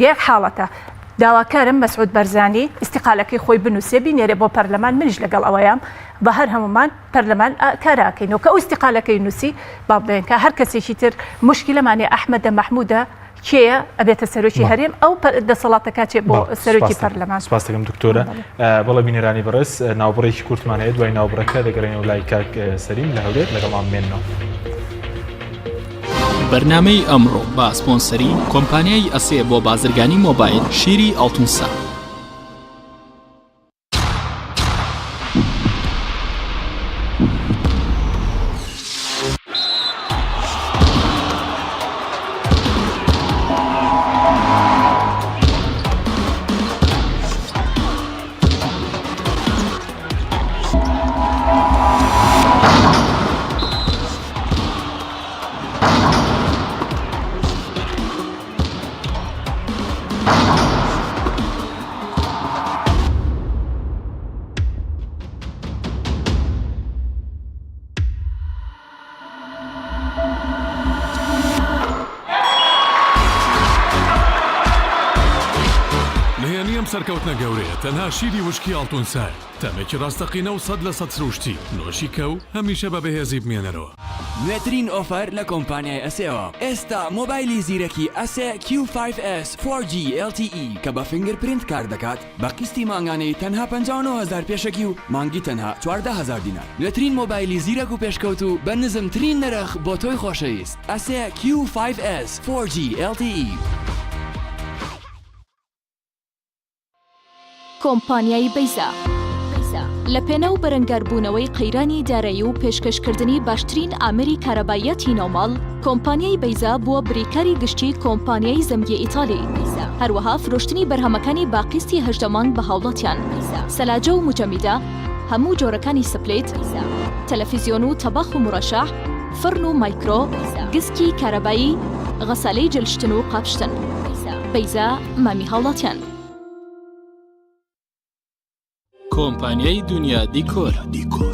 یەک حاڵەتە داواکارم مەسعود بەرزانی ئیستیقالەکەی خۆی بنووسێ بینێرێ بۆ پەرلەمان منیش لەگەڵ ئەوەیام بە هەر هەمومان پەرلەمان کاراکەینەوە کە ئەو ئیستیقالەکەی نووسی با بڵێن کە هەر کەسێکی تر موشکیلەمانە ئەحمەدە مەحموودە کێیە ئەبێتە سەرۆکی هەرێم ئەو دەسەڵاتەکە چێ بۆ سەرۆکی پەرلەمان. سپاس دەکەم دکتۆرە. بەڵێ بینەرانی بەڕێز ناوبڕێکی کورتمان هەیە دوای ناوبڕەکە دەگەڕێنەوە لای کاک سەلیم لە هەولێر لەگەڵمان بمێننەوە. بەرنامەی ئەمڕۆ بە سپۆنسەری کۆمپانیای ئەسێ بۆ بازرگانی مۆبایل شیری ئاڵتونسا. نهێنی ئەم سەرکەوتنە گەورەیە تەنها شیری وشکی ئاڵتون سایە، تامێکی ڕاستەقینە و 100% سروشتی، نۆشی کە و هەمیشە بە بەهێزی بمێنەرەوە. نوێترین ئۆفەر لە کۆمپانیای ئەسێوە، ئێستا مۆبایلی زیرەکی ئەسێ کیو فایڤ ئێس فۆر جی ئێڵ تی ئی کە بە fingerprint کار دەکات بە قیستی مانگانەی تەنها 59 هەزار پێشەکی و مانگی تەنها 14 هەزار دینار. نوێترین مۆبایلی زیرەک و پێشکەوتوو بە نزمترین نرخ بۆ تۆی خۆشەویست ئەسێ کیو فایڤ ئێس فۆر جی ئێڵ تی ئی. کۆمپانیای بەیزا لە پێناو بەرەنگاربوونەوەی قەیرانی دارایی و پێشکەشکردنی باشترین ئامێری کارەباییاتی ناوماڵ، کۆمپانیای بەیزا بووە بریکاری گشتی کۆمپانیای زەمگی ئیتالی. هەروەها فرۆشتنی بەرهەمەکانی بە قیستی 18 مانگ بە هاوڵاتیان. سەلاجە و موجەمیدە، هەموو جۆرەکانی split، تەلەفیزیۆن و تەباخ و مورەشەح، فڕن و مایکرۆ، گسکی کارەبایی، غەسالەی جلشتن و قاپشتن. بەیزا مامی هاوڵاتیان. کۆمپانیای دونیا دیکۆر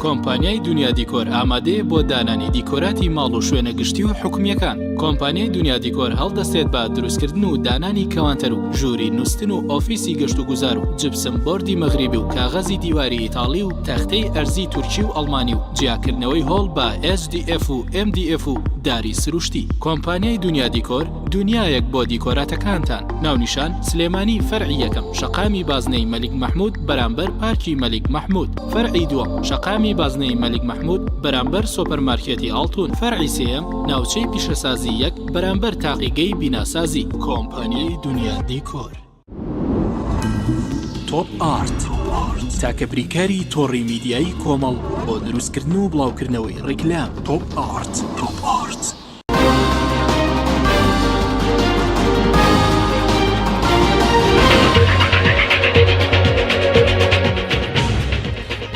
کۆمپانیای دونیا دیکۆر ئامادەیە بۆ دانانی دیکۆراتی ماڵ و شوێنە گشتی و حکومییەکان. کۆمپانیای دونیا دیکۆر هەڵدەستێت بە دروستکردن و دانانی کەوانتەر و ژووری نوستن و ئۆفیسی گەشتوگوزار و جپسم بۆردی مەغریبی و کاغەزی دیواری ئیتاڵی و تەختەی ئەرزی تورکی و ئەڵمانی و جیاکردنەوەی هۆڵ بە HDF و MDF و داری سروشتی. کۆمپانیای دونیا دیکۆر دونیایەک بۆ دیکۆراتەکانتان. ناونیشان، سلێمانی فەرعی یەکەم، شەقامی بازنەی مەلیک مەحمود بەرامبەر پارکی مەلیک مەحمود. فەرعی دووەم، شەقامی بازنەی مەلیک مەحمود بەرامبەر سۆپەرمارکێتی ئاڵتون. فەرعی سێیەم، ناوچەی پیشەسازی یەک بەرامبەر تاقیگەی بیناسازی. کۆمپانیای دونیا دیکۆر. تۆپ ئارت، تاکە بریکاری تۆڕی میدیایی کۆمەڵ بۆ دروستکردن و بڵاوکردنەوەی ڕیکلام. تۆپ ئارت. تۆپ ئارت.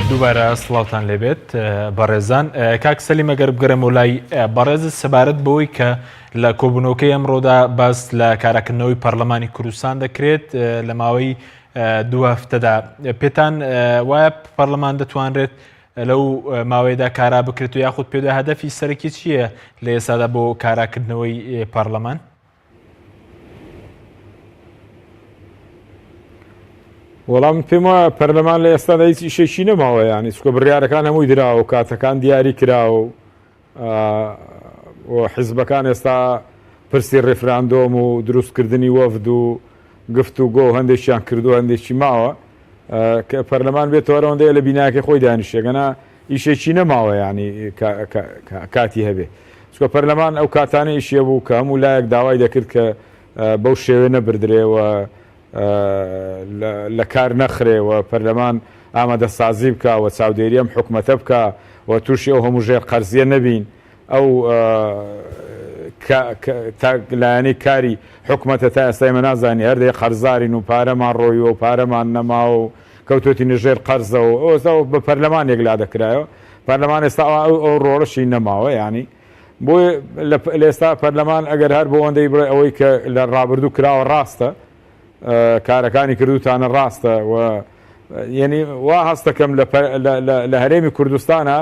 دووبارە سڵاوتان لێبێت بەڕێزان کاک سەلیم ئەگەر بگەرێمەوە لای بەڕێز سەبارەت بەوەی کە لە کۆبوونەوەکەی ئەمڕۆدا باس لە کاراکردنەوەی پەرلەمانی کوردستان دەکرێت لە ماوەی دوو هەفتەدا پێتان وایە پەرلەمان دەتوانرێت لەو ماوەیەدا کارا بکرێت و یاخود پێدا هەدەفی سەرەکی چییە لە ئێستادا بۆ کاراکردنەوەی پەرلەمان؟ وەڵام من پێم وایە پەرلەمان لە ئێستادا هیچ ئیشێکی نەماوە یانی چکە بڕیارەکان هەمووی دراوە و کاتەکان دیاری کراوە و و حیزبەکان ئێستا پرسی ڕیفراندۆم و دروستکردنی وەفد و گفت و گۆ هەندێکیان کردو هەندێکی ماوە کە پەرلەمان بێتەوە ئەوەندەیە لە بیناکەی خۆی دانیشێ گەنا ئیشێکی نەماوە ینی کاتی هەبێ چکە پەرلەمان ئەو کاتانە ئیشیە بوو کە هەموو لایەک داوای دەکرد کە بەو شێوێ نەبردرێ و لە کار نەخرێ و پەرلەمان ئامادەسازی بکا و چاودێری ئەم حکومەتە بکا و تووشی ئەو هەموو ژێر قەرزیە نەبین ئەو لایەنەی کاری حکومەتە تا ئێستا ئێمە نازانین هەر دەی قەرزارین و پارەمان ڕۆیوە و پارەمان نەماوە و کەوتۆتینە ژێر قەرزەوە ئەوسا بە پەرلەمان یەکلا دەکرایەوە پەرلەمان ئێستا ئەو ڕۆڵەشی نەماوە یانی بۆیە لە ئێستا پەرلەمان ئەگەر هەر بۆ ئەوەندەی بڵێ ئەوەی کە لە ڕابردوو کراوە ڕاستە کارەکانی کردوتانە ڕاستە و یعنی وا هەستەکەم لە هەرێمی کوردستانە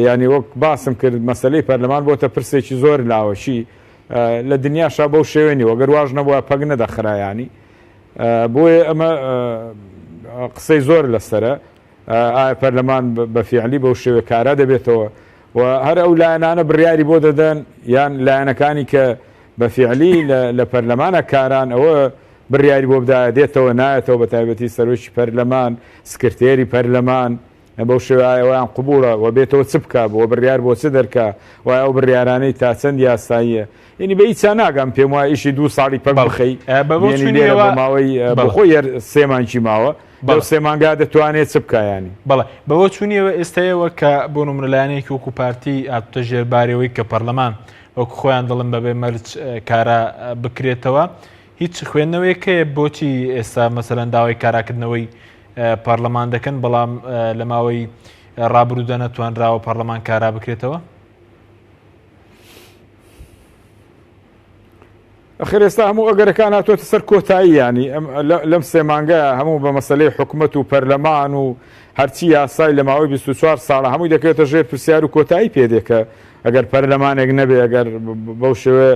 یعنی وەک باسم کرد مەسلەی پەرلەمان بۆتە پرسێکی زۆر لاوەکی لە دنیاشا بەو شێوێنی وەگەر واش نەبووە پەک نەدەخرایانی بۆیە ئەمە قسەی زۆر لەسرە ئایا پەرلەمان بە فیعلی بەو شێوەیە کارا دەبێتەوە و هەر ئەو لایەنانە بڕیاری بۆ دەدەن یان لایەنەکانی کە بە فیعلی لە پەرلەمانە کاران ئەوە بڕیاری بۆ بدایە دێتەوە نایەتەوە بە تایبەتی سەرۆکی پەرلەمان سکرتێری پەرلەمان بەو شێوەیە ئەویان قبوڵە و بێتەوە چ بکا بۆ بڕیار بۆ چ دەرکا وای ئەو بڕیارانەی تا چەند یاساییە یعنی بە هیچا ناگەم پێم وایە ئیشی دوو ساڵی پەک بخەی بێنی لێرە بە ماوەی بۆ خۆی هەر سێ مانگی ماوە لەو سێ مانگا دەتوانێت چ بکا یانی؟ بەڵێ بەوە چوونیەوە ئێستایەوە کە بۆ نمونە لایەنێکی وەکو پارتی هاتوتە ژێر بارەوەی کە پەرلەمان وەکو خۆیان دەڵێن بەبێ مەرج کارا بکرێتەوە هیچ خوێندنەوەیەک هەیە بۆچی ئێستا مەسەلەن داوای کاراکردنەوەی پەرلەمان دەکەن بەڵام لە ماوەی ڕابروودا نەتوانراوە پەرلەمان کارا بکرێتەوە؟ ئەخر ئێستا هەموو ئەگەرەکان هاتۆتە سەر کۆتایی یانی لەم سێ مانگە هەموو بە مەسەلەی حکومەت و پەرلەمان و هەرچی یاسای لە ماوەی 24 ساڵە هەمووی دەکەوێتە ژێر پرسیار و کۆتایی پێدێ کە ئەگەر پەرلەمانێک نەبێ ئەگەر بەو شێوە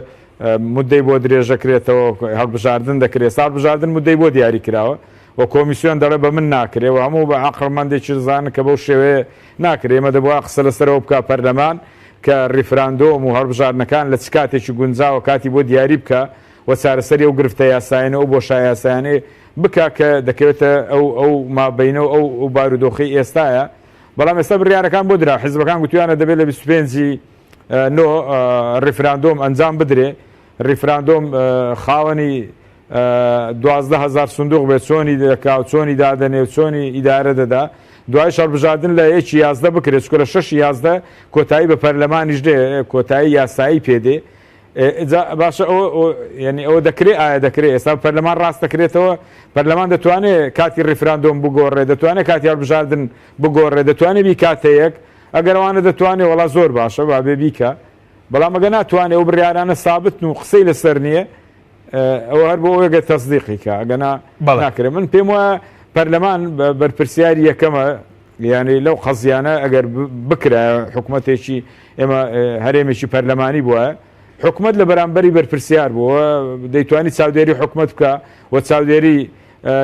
مدەی بۆ درێژەکرێتەوە هەڵبژاردن دەکرێت ساڵ بژاردن مدەی بۆ دیاری کراوە. و کۆمیسیۆن دەڵێ بە من ناکرێ و هەموو بە عەقڵمەندێکی دەزانن کە بەو شێوەیە ناکرێ ئێمە دەبوایە قسە لەسەرەوە بکا پەرلەمان کە ڕیفراندۆم و هەڵبژاردنەکان لە چ کاتێکی گونجاوە کاتی بۆ دیاری بکا و چارەسەری ئەو گرفتە یاسایانە و ئەو بۆشایە یاسایانەی بکا کە دەکەوێتە ئەو ئەو مابەینە و ئەو ئەو بارودۆخەی ئێستایە بەڵام ئێستا بڕیارەکان بۆ درا حیزبەکان گوتویانە دەبێت لە 25 نۆ ڕیفراندۆم ئەنجام بدرێ ڕیفراندۆم خاوەنی 12 هزار سندوق بێت چۆنی دەکا و چۆنی دادەنێ و چۆنی ئیدارە دەدا دوای هەڵبژاردن لە یەکی 11 بکرێت چونکە لە شەشی 11 کۆتایی بە پەرلەمانیش دێ کۆتایی یاسایی پێدێ جا باشە ئەوە یعنی ئەوە دەکرێ ئایا دەکرێ ئێستا پەرلەمان ڕاست دەکرێتەوە پەرلەمان دەتوانێت کاتی ڕیفراندۆم بگۆڕێ دەتوانێت کاتی هەڵبژاردن بگۆڕێ دەتوانێت بیکاتە یەک ئەگەر ئەوانە دەتوانێت وەڵا زۆر باشە با بێ بیکە بەڵام ئەگە ناتوانێت ئەو بڕیارانە سابتن و قسەی لەسەر نییە ئەوە هەر بۆ ئەوەیە تەسدیقی کە ئەگەنا ناکرێت من پێم وایە پەرلەمان بەرپرسیاری یەکەمە یعنی لەو قەزیانە ئەگەر بکرایە حکوومەتێکی ئێمە هەرێمێکی پەرلەمانی بووە حکومت لە بەرامبەری بەرپرسیار بووە دەیتوانی چاودێری حکومت بکە و چاودێری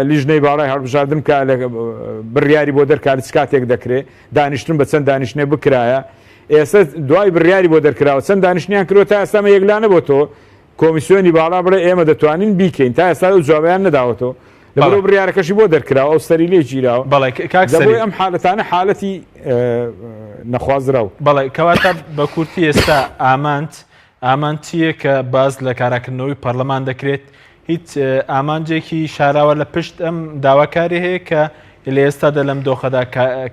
لیژنەی باڵای هەڵبژاردن بکە لە بڕیاری بۆ دەرکات چ کاتێک دەکرێ دانیشتن بە چەند دانیشتنێ بکرایە ئێستا دوای بڕیاری بۆ دەرکراوە چەند دانیشتنیان کرۆ تا ئێستا مە یەکلا نەبۆتەوە کۆمیسیۆنی باڵا بڵێ ئێمە دەتوانین بیکەین تا ئێستا ئەو جوابیان نەداوەتەوە لەبەرئەوە بڕیارەکەشی بۆ دەرکراوە ئەو سەری لێ گیراوە بەڵێ کاک لەبۆی سەلیم ئەم حالەتانە حالەتی نەخوازراو. بەڵێ کەواتە بە کورتی ئێستا ئامانج ئامانج چییە کە باس لە کاراکردنەوەی پەرلەمان دەکرێت هیچ ئامانجێکی شاراوە لە پشت ئەم داواکاری هەیە کە لە ئێستادا لەم دۆخەدا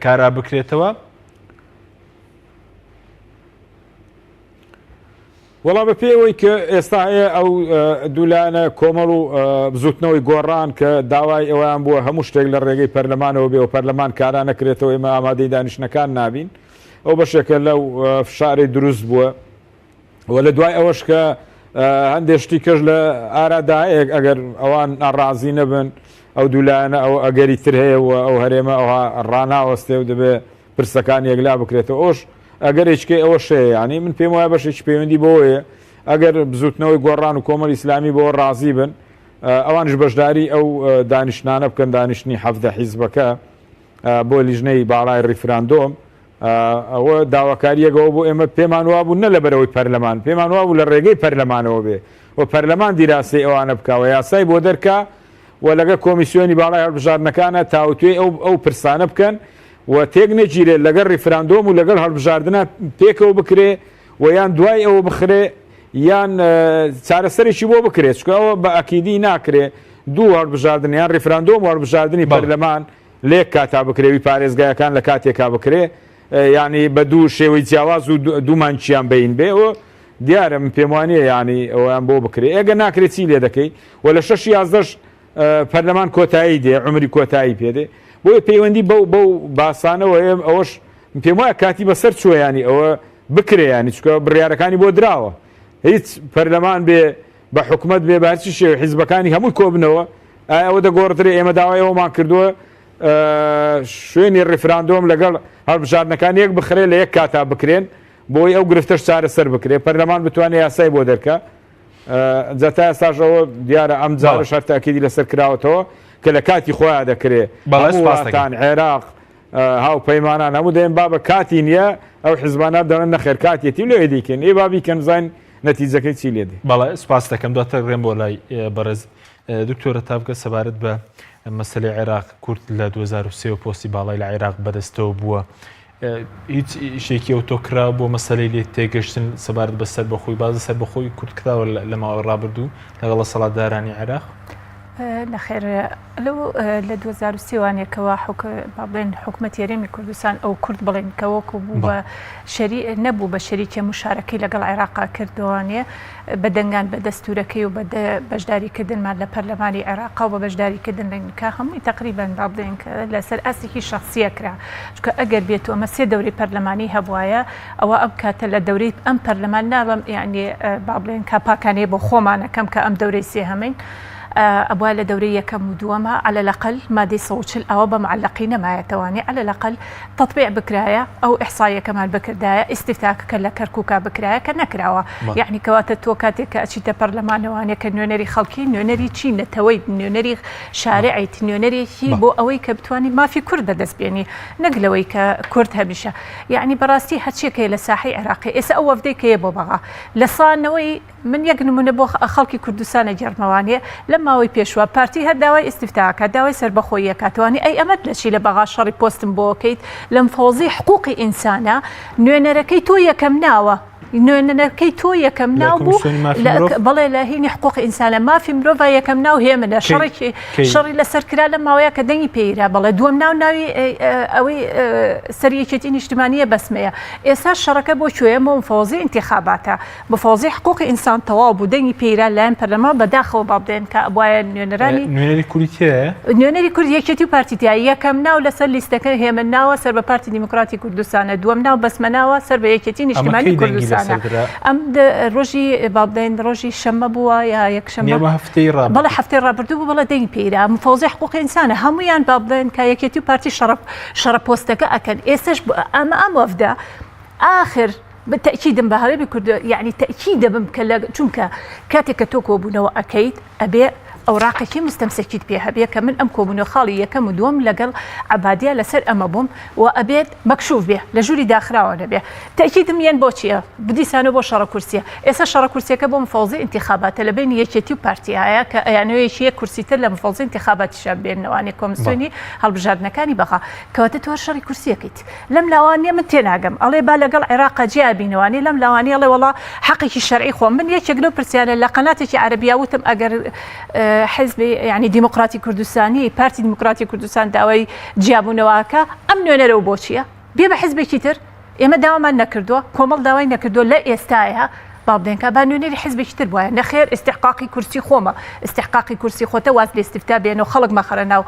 کارا بکرێتەوە؟ وەڵا بە پێی ئەوەی کە ئێستا هەیە ئەو دوولایەنە کۆمەڵ و بزوتنەوەی گۆڕان کە داوای ئەویان بووە هەموو شتێک لە ڕێگەی پەرلەمانەوە بێ و پەرلەمان کارا نەکرێتەوە ئێمە ئامادەی دانیشتنەکان نابین ئەو بەشێکە لەو فشارەی دروست بووە و لە دوای ئەوەش کە هەندێک شتی کەش لە ئارادایەک ئەگەر ئەوان ناڕازی نەبن ئەو دوولایەنە ئەو ئەگەری تر هەیە و ئەو هەرێمە ئەوها ڕناوەستێ و دەبێ پرسەکان یەکلا بکرێتەوە ئەوش ئەگەرێکیکەی ئەوەش هەیە یانی من پێم وایە بەشێکی پەیوەندی بەوەیە ئەگەر بزوتنەوەی گۆڕان و کۆمەڵی ئیسلامی بەوە ڕازی بن ئەوانش بەشداری ئەو دانیشتنانە بکەن دانیشتنی حەفدە حیزبەکە بۆ لیژنەی باڵای ڕیفراندۆم ئەوە داواکاریەکەەوە بۆ ئێمە پێمان وابوو نە لەبەرەوەی پەرلەمان پێمان وابوو لە ڕێگەی پەرلەمانەوە بێ و پەرلەمان دیراسی ئەوانە بکەوە یاسای بۆ دەرکا و لەگە کۆمیسیۆنی باڵای هەڵبژاردنەکانە تاوتوێی ئەو ئەو پرسانە بکەن و تێک نەگیرێت لەگەڵ ڕیفراندۆم و لەگەڵ هەڵبژاردنە پێکەوە بکرێ و یان دوای ئەوە بخرێ یان چارەسەرێکی بۆ بکرێت چونکە ئەوە بە ئەکیدی ناکرێ دوو هەڵبژاردن یان ڕیفراندۆم و هەڵبژاردنی پەرلەمان لەیەک کاتا بکرێ وی پارێزگایەکان لە کاتێکا بکرێ یانی بە دوو شێوەی جیاواز و دوو مانگیان بین بێ ئەوە دیارە من پێم وانییە یانی ئەویان بۆ بکرێ ئێگە ناکرێت چی لێ دەکەی و لە شەش یازدەش پەرلەمان کۆتایی دێ عمری کۆتایی پێدێ بۆیە پەیوەندی بەو بەو باسانەوە هەیە ئەوەش پێم وایە کاتی بەسەر چووە ینی ئەوە بکرێ ینی چکە بڕیارەکانی بۆ دراوە هیچ پەرلەمان بێ بە حکومت بێ بە هەرچی شێوە حیزبەکانی هەمووی کۆبنەوە ئایا ئەوە دەگۆڕدرێ ئێمە داوای ئەومان کردووە شوێنی ڕیفراندۆم لەگەڵ هەڵبژاردنەکان یەک بخرێ لە یەک کاتا بکرێن بۆی ئەو گرفتەش چارەسەر بکرێ پەرلەمان بتوانێت یاسای بۆ دەرکە جا تا ئێستاش ئەوە دیارە ئەم جارەش هەر تاکیدی لەسەر کراوەتەوە کە لە کاتی خۆیان دەکرێ هەموو وڵاتان عێراق هاوپەیمانان هەموو دەێن بابە کاتی نییە ئەو حزبانە دەڵێن نەخێر کاتیەتی و لەوێ دیکەن ئێ با بیکەن بزانین نەتیجەکەی چی لێ دێ. بەڵێ سپاس دەکەم دواتر ڕێم بۆ لای بەڕێز دکتۆرە تاڤگە سەبارەت بە مەسەلەی عێراق کورد لە 2003 پۆستی باڵای لە عێراق بەدەستەوە بووە هیچ ئیشێکی ئەوتۆ کرا بۆ مەسەلەی لێ تێگەشتن سەبارەت بە سەربەخۆی بازە سەربەخۆی کورد کراوە لە ماوەی ڕابردوو لەگەڵ دەسەڵاتدارانی عێراق؟ نەخێر لەو لە 2003 وانێکەوە حک با بڵێن حکومەتی هەرێمی کوردستان ئەو کورد بڵێن کە وەکو بوو بە شەری نەبوو بە شەریکێ مشارەکەی لەگەڵ عێراقا کردوانێ بە دەنگان بە دەستورەکەی و بە بەشداریکردنمان لە پەرلەمانی عێراقا و بە بەشداریکردن لە کە هەمووی تەقریبەن با بڵێین کە لەسەر ئاستێکی شەخسیە کرا چونکە ئەگەر بێت و ئەمە سێ دەورەی پەرلەمانی هەبوایە ئەوە ئەم کاتە لە دەورەی ئەم پەرلەمان ناڵم یعنی با بڵێن کە پاکانەیە بۆ خۆمانەکەم کە ئەم دەورەی سێهەمین. ئەبوایە لە دەورەی یەکەم و دووەما علی الاقل مادەی 140 ئاوا بە معلقی نەمایەتەوانی علی الاقل تطبیع بکرایە ئەو ئیحساییەکەمان بکردایە ئیستیفتاکەکە لە کەرکوکا بکرایە کە نەکراوە یەعنی کەواتە تۆ کاتێک کە ئەچیتە پەرلەمانەوانێ کە نوێنەری خەڵکی نوێنەری چی نەتەوەیت نوێنەری شارعیت نوێنەرێکی بۆ ئەوەی کە بتوانی مافی کورد بەدەست بێنی نەک لەوەی کە کورد هەمیشە یەعنی بەڕاستی هەرچیەک هەیە لە ساحەی عێراقی ئێستا ئەو وەفدەی کە یە بۆ بەغا لە سا نەوەی من یەک نمونە بۆ خەڵکی کوردستان ئەگێڕمەوانێ لەم ماوەی پێشوە پارتی هەر داوای ئیستیفتا ئەکات داوای سەربەخۆیی ئەکاتوانی ئەی ئەمەت لەچی لە بەغا شەڕی پۆستم بۆ ئەکەیت لەم فەوزی حقوقی ئینسانە نوێنەرەکەی تۆ یەکەم ناوە نوێنەرەکەی تۆ یەکەم لە ناو بوو کۆمیسیۆنی مافی لە مرۆڤ بەڵێ لە هینی حقوق ئینسانە مافی مرۆڤ یەکەم ناو هێمنە کەی شەڕێکی کەی شەڕی لەسەر کرا لەم ماوەیە کە دەنگی پێیرا بەڵێ دووەم ناو ناوی ئەوەی سەر یەکێتی نیشتمانیە بەسمەیە ئێستا شەڕەکە بۆ کوێیە بۆ مفەوەزی ئینتیخاباتە مفەوەزی حقوقی ئینسان تەواو بوو دەنگی پێیرا لایەن پەرلەمان بەداخەوە با بڵێن کە ئەبوایە نوێنەرانی نوێنەری کوردی تیایە؟ نوێنەری کورد یەکێتی و پارتی تیایە یەکەم ناو لەسەر لیستەکە هێمن ناوە سەر بە پارتی دیموکراتی کوردستانە دووەم ناو بەسمە ناوە سەر بە یەکێتی ئەمە نیشتمانی کەی دەنگی کوردستانە لەسەر درا؟ ئەم ڕۆژی با بڵێن ڕۆژی شەممە بووە یا یەکشەممە نیە ئەمە هەفتەی بەڵێ ڕابردوو. هەفتەی ڕابردوو بوو بەڵێ دەنگی پێیرا مفەوەزی حقوقی ئینسانە هەموویان با بڵێن کە یەکێتی و پارتی شەڕە شەڕە پۆستەکە ئەکەن ئێستاش ئەمە ئەم وەفدە ئاخر تەئکیدم بە هەرێمی کورد یەعنی تەئکید دەبم کە لە چونکە کاتێک کە تۆ کۆبوونەوە ئەکەیت ئەبێ ئەوراقێکی مستەمسەکیت پێ هەبێ کە من ئەم کۆبوونەوە خاڵی یەکەم و دووەم لەگەڵ عەبادیا لەسەر ئەمە بووم و ئەبێت مەکشوف بێ لە ژووری داخراوە نەبێ تەئکیدم یەن بۆ چییە دیسانەوە بۆ شەڕە کورسیە ئێستا شەڕە کورسیەکە بۆ مفەوەزی ئینتیخاباتە لە بەینی یەکێتی و پارتیایە کە ئەیانەوێ یەک کورسی تر لە مفەوەزی ئینتیخاباتیشا بێننەوانێ کۆمسیۆنی هەڵبژاردنەکانی بەغا کەواتە تۆ هەر شەڕی کورسیەکەیت لەم لاوە نیە من تێناگەم ئەڵێ با لەگەڵ عێراقا جیا بینەوە نیە لەم لاوە نیە ئەڵێ وەڵا حەقێکی شەرعی خۆم من یەکێک لەو پرسیارە لە قەناتێکی عەرەبیا وتم ئەگەر حزبی یعنی دیموکراتی کوردستانی پارتی دیموکراتی کوردستان داوای جیابوونەوەکە ئەم نوێنەرەوە بۆچیە بێ بە حزبێکی تر ئێمە داوامان نەکردووە کۆمەڵ داوای نەکردووە لە ئێستاە با بڵێن کە با نوێنەری حزبێکی تر بوایە نەخێر ئیستحقاقی کورسی خۆمە ئیستحقاقی کورسی خۆتە واز لە ئیستفتا بێنە و خەڵک مەخەرە ناو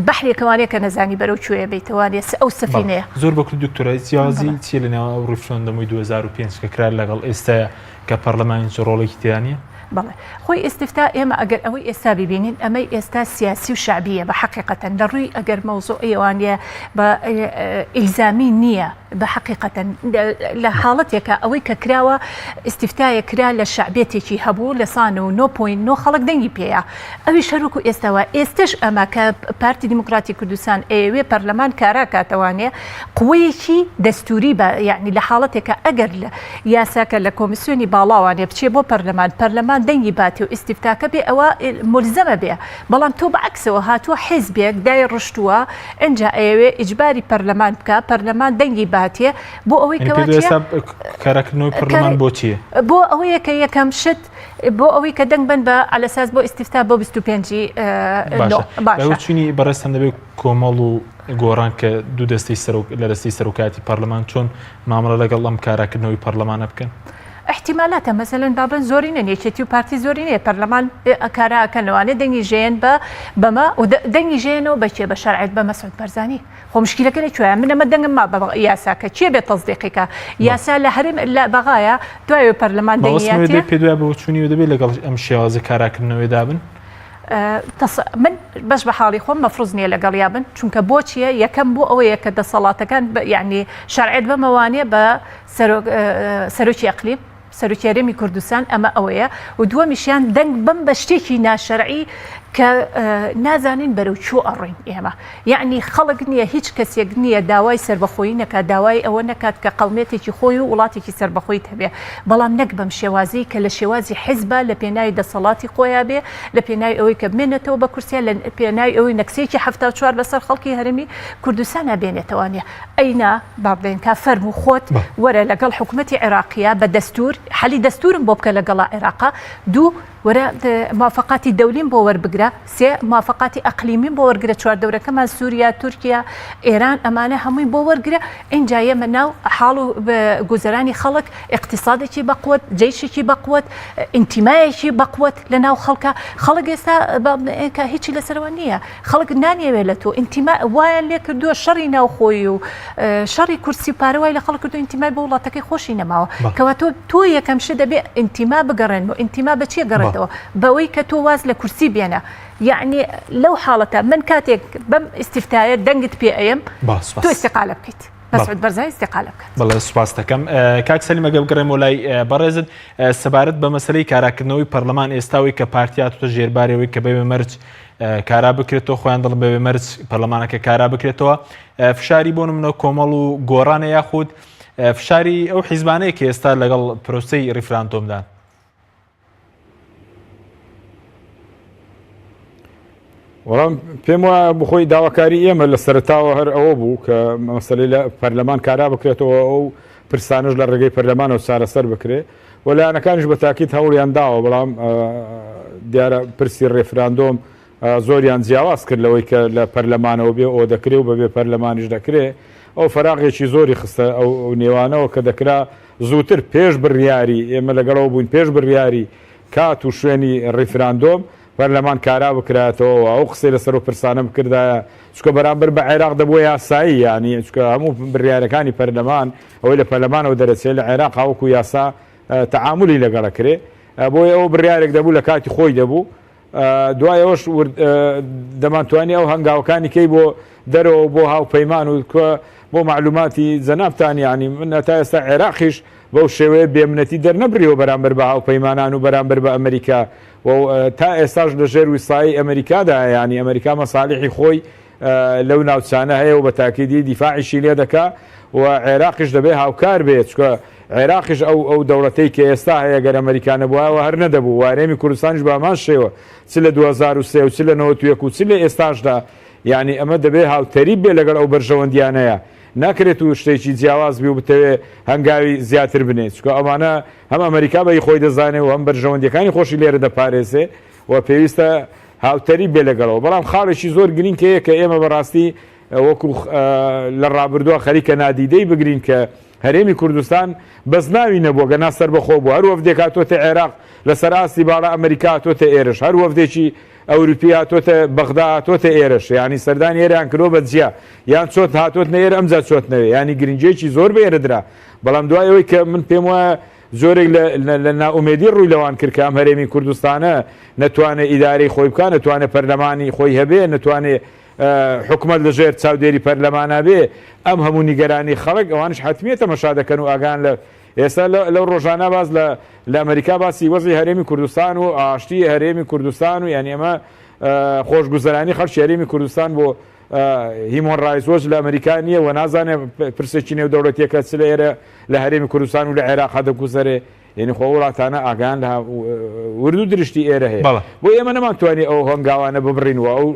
بەحرێکەوانەیە کە نەزانی بەرەو کوێ بیتەوانێ ئەو سەفینەیە. زۆر بە کورتی دکتۆرە جیاوازی چیە لە نێوان ئەو ڕیفراندۆمەی 2005 کە کرا لەگەڵ ئێستایا کە پەرلەمان هیچ ڕۆڵێکی تێدا نییە؟ بەڵێ خۆی ئیستفتا ئێمە ئەگەر ئەوەی ئێستا ببینین ئەمەی ئێستا سیاسی و شەعبیە بە حەقیقەتەن لە ڕووی ئەگەر مەوزوعیەوانە بە ئیلزامی نییە بە حەقیقەتەن لە حاڵەتێکا ئەوەی کە کراوە ئیستیفتایەک کرا لە شەعبێتێکی هەبوو لە سا نۆ point نۆ خەڵک دەنگی پێیا ئەویش هەر وەکو ئێستا وایە ئێستەش ئەمە کە پارتی دیموکراتی کوردستان ئەیەوێ پەرلەمان کارا کاتەوانێ قوەیەکی دەستوری بە یعنی لە حاڵەتێکا ئەگەر لە یاساکە لە کۆمیسیۆنی باڵاوانێ بچێ بۆ پەرلەمان پەرلەمان دەنگی باتێ و ئیستیفتاکە بێ ئەوە مولزەمە بێ بەڵام تۆ بە عەکسەوە هاتووە حیزبێک دای ڕشتووە ئینجا ئەیەوێ ئیجباری پەرلەمان بکا پەرلەمان دەنگی باتێ بۆ ئەوەی یعنی کەوا پێت چیە ئێستا کاراکردنەوەی پەرلەمان بۆ چییە؟ بۆ ئەوەیە کە یەکەم شت بۆ ئەوەی کە دەنگ بن بە عەلەساس بۆ ئیستیفتا بۆ 25 باشە نۆ باشە بەوە چینی بەڕێزتان دەبێت کۆمەڵ و گۆڕان کە دوو دەستەی سەرۆک لە دەستەی سەرۆکایەتی پەرلەمان چۆن مامەڵە لەگەڵ ئەم کاراکردنەوەی پەرلەمانە بکەن؟ ئیحتیمالاتە مەسەلەن با بڵێن زۆرینەن یەکێتی و پارتی زۆرینەیە پەرلەمان کارا ئەکەن لەوانەیە دەنگی ژێن بە بەمە و دەنگی ژێنەوە بە کێ بە شەرعێت بە مەسعود بەرزانی خۆ مشکیلەکە لە کوێیە من ئەمە دەنگم ما بە یاساکە کێ بێ تەسدیقی کە یاسا لە هەرێم لە بەغایە دوای پەرلەمان دەنگیاتێ پێ دوای بۆ چوونی و دەبێت لەگەڵ ئەم شێوازە کاراکردنەوەیدا بن؟ من بەش بە حاڵی خۆم مەفروز نییە لەگەڵیا بن چونکە بۆچیە یەکەم بۆ ئەوەیە کە دەسەڵاتەکان یعنی شەرعێت بەمەوانێ بە سەرۆکی ئەقلیم، سەرۆکی هەرێمی کوردستان ئەمە ئەوەیە و دووەمیشیان دەنگ بەم بە شتێکی ناشەرعی کە نازانین بەرەو کوێ ئەڕۆین ئێمە یەعنی خەڵک نییە هیچ کەسێک نییە داوای سەربەخۆیی نەکات داوای ئەوە نەکات کە قەڵمێتێکی خۆی و وڵاتێکی سەربەخۆیت هەبێ بەڵام نەک بەم شێوازەی کە لە شێوازی حیزبە لە پێناوی دەسەڵاتی خۆیا بێ لە پێناوی ئەوەی کە بمێنێتەوە بە کورسیا لە پێناوی ئەوەی نەکسێکی 74 بەسەر خەڵکی هەرێمی کوردستانا بێنێتەوە نیە ئەینا با بڵێین کا فەرموو خۆت وەرە لەگەڵ حکومەتی عێراقیە بە دەستور حەلی دەستورم بۆ بکە لەگەڵا عێراقا دوو وەرە موافقاتی دەولیم بۆ وەربگرە سێ موافقاتی ئەقلیمیم بۆ وەرگرە چواردەورەکەمان سوریا تورکیا ئێران ئەمانە هەمووی بۆ وەرگرە ئینجا یەمە ناو حاڵ و گوزەرانی خەڵک ئیقتیسادێکی بەقوەت جەیشێکی بەقوەت ئینتیمایەکی بەقوەت لە ناو خەڵکە خەڵک ئێستا کە هیچی لەسەرەوە نییە خەڵک نانیەوێ لە تۆ ئینتیما وایان لێ کردووە شەڕی ناوخۆیی و شەڕی کورسی و پارە وای لە خەڵک کردو ئینتیمای بۆ وڵاتەکەی خۆشی نەماوە کەوا تۆ تۆ یەکەم شت دەبێ ئینتیما بگەڕێن و ئینتیما بە چیە گەڕێتەوە؟ بکاتەوە بەوەی کە تۆ واز لە کورسی بێنە یعنی لەو حاڵەتە من کاتێک بەم ئیستیفتایە دەنگت پێ ئەیەم تۆ ئیستیقالە بکەیت مەسعود بەرزانی ئیستیقالە بکات. بەڵێ سوپاست دەکەم کاک سەلیم ئەگەر بگەڕێمەوە لای بەڕێزت سەبارەت بە مەسەلەی کاراکردنەوەی پەرلەمان ئێستاوی کە پارتی هاتوتە ژێربارەوەی کە بەبێ مەرج کارا بکرێتەوە خۆیان دەڵن بەبێ مەرج پەرلەمانەکە کارا بکرێتەوە فشاری بۆ نمونە کۆمەڵ و گۆڕانە یاخود فشاری ئەو حیزبانەیە کە ئێستا لەگەڵ پرۆسەی ڕیفراندۆمدان. وەڵام پێم وایە بخۆی داواکاری ئێمە لە سەرتاوە هەر ئەوە بوو کە مەسەلەی لە پەرلەمان کارا بکرێتەوە ئەو پرسانش لە ڕێگەی پەرلەمانەوە چارەسەر بکرێ و لایەنەکانیش بە تاکید هەوڵیان داوە بەڵام دیارە پرسی ڕێفراندۆم زۆریان جیاواز کرد لەوەی کە لە پەرلەمانەوە بێ ئەو دەکرێ و بەبێ پەرلەمانیش دەکرێ ئەو فەراغێکی زۆری خستە ئەو نێوانەوە کە دەکرا زووتر پێش بڕیاری، ئێمە لەگەڵەوە بووین، پێش بڕیاری کات و شوێنی ڕیفراندۆم، پەرلەمان کارا بکرایەتەوە و ئەو قسەی لەسەر ئەو پرسانە بکردایە، چونکە بەرامبەر بە عێراق دەبووە یاسایی، یانی چونکە هەموو بڕیارەکانی پەرلەمان، ئەوەی لە پەرلەمانەوە دەرەچێ لە عێراق وەکوو یاسا تەعامولی لەگەڵ ئەکرێ، بۆیە ئەوە بڕیارێک دەبوو لە کاتی خۆی دەبوو. دوای ئەوەش دەمانتوانی ئەو هەنگاوەکانی کەی بۆ دەرەوە بۆ هاوپەیمان و بۆ مەعلوماتی جەنابتان یانی من هەتا ئێستا عێراقیش بەو شێوەیە بێمنەتی دەرنەبریوە بەرامبەر بە هاوپەیمانان و بەرامبەر بە ئەمریکا و تا ئێستاش لەژێر ویسایی ئەمریکادا یانی ئەمریکا مەسالیحی خۆی لەو ناوچانە هەیە و بە تاکیدی دیفاعیشی لێ دەکا و عێراقیش دەبێ هاوکار بێ چونکە عێراقیش ئەو ئەو دەوڵەتەی کە ئێستا هەیە گەر ئەمەریکا نەبوایەوە هەر نەدەبوو و هەرێمی کوردستانیش بە هەمان شێوە چ لە 2003 و چ لە 91 و چ لە ئێستاشدا یانی ئەمە دەبێ هاوتەریب بێ لەگەڵ ئەو بەرژەوەندیانەیە ناکرێت و شتێکی جیاواز بی و بتەوێ هەنگاوی زیاتر بنێ چونکە ئەمانە هەم ئەمەریکا بە هی خۆی دەزانێ و هەم بەرژەوەندیەکانی خۆشی لێرە دەپارێزێ و پێویستە هاوتەریب بێ لەگەڵەوە بەڵام خاڵێکی زۆر گرینگ هەیە کە ئێمە بەڕاستی وەکو لە ڕابردووە خەریکە نادیدەی بگرین کە هەرێمی کوردستان بەس ناوی نەبووە گەنا سەربەخۆ بوو هەر وەفدێک هاتۆتە عێراق لەسەر ئاستی باڵا ئەمریکا هاتۆتە ئێرش هەر وەفدێکی ئەوروپی هاتۆتە بەغدا هاتۆتە ئێرش یانی سەردانی ئێران کردووە بە جیا یان چۆت هاتۆتنە ئێرە ئەمجا چۆتنەوێ یانی گرنگیەکی زۆر بە ئێرە درا بەڵام دوای ئەوەی کە من پێم وایە جۆرێک لە نائومێدی ڕووی لەوان کرد کە ئەم هەرێمی کوردستانە نەتوانێ ئیدارەی خۆی بکا، نەتوانێ پەرلەمانی خۆی هەبێ، نەتوانێ حکومەت لە ژێر چاودێری پەرلەمانا بێ، ئەم هەموو نیگەرانی خەڵک ئەوانیش حەتمیە تەمەشا دەکەن و ئاگایان لە ئێستا لەو ڕۆژانە باس لە لە ئەمەریکا باسی وەزعی هەرێمی کوردستان و ئاشتی هەرێمی کوردستان و یانی ئەمە خۆشگوزەرانی خەڵکی هەرێمی کوردستان بۆ هیومن ڕایتس وۆچ لە ئەمریکا نییە و نازانێ پرسێکی نێودەوڵەتیەکە چ لە ئێرە لە هەرێمی کوردستان و لە عێراق دەگوزەرێ یعنی خۆ وڵاتانە ئاگایان لە ورد و درشتی ئێرە هەیە بۆ ئێمە نەمانتوانی ئەو هەنگاوانە ببڕین و ئەو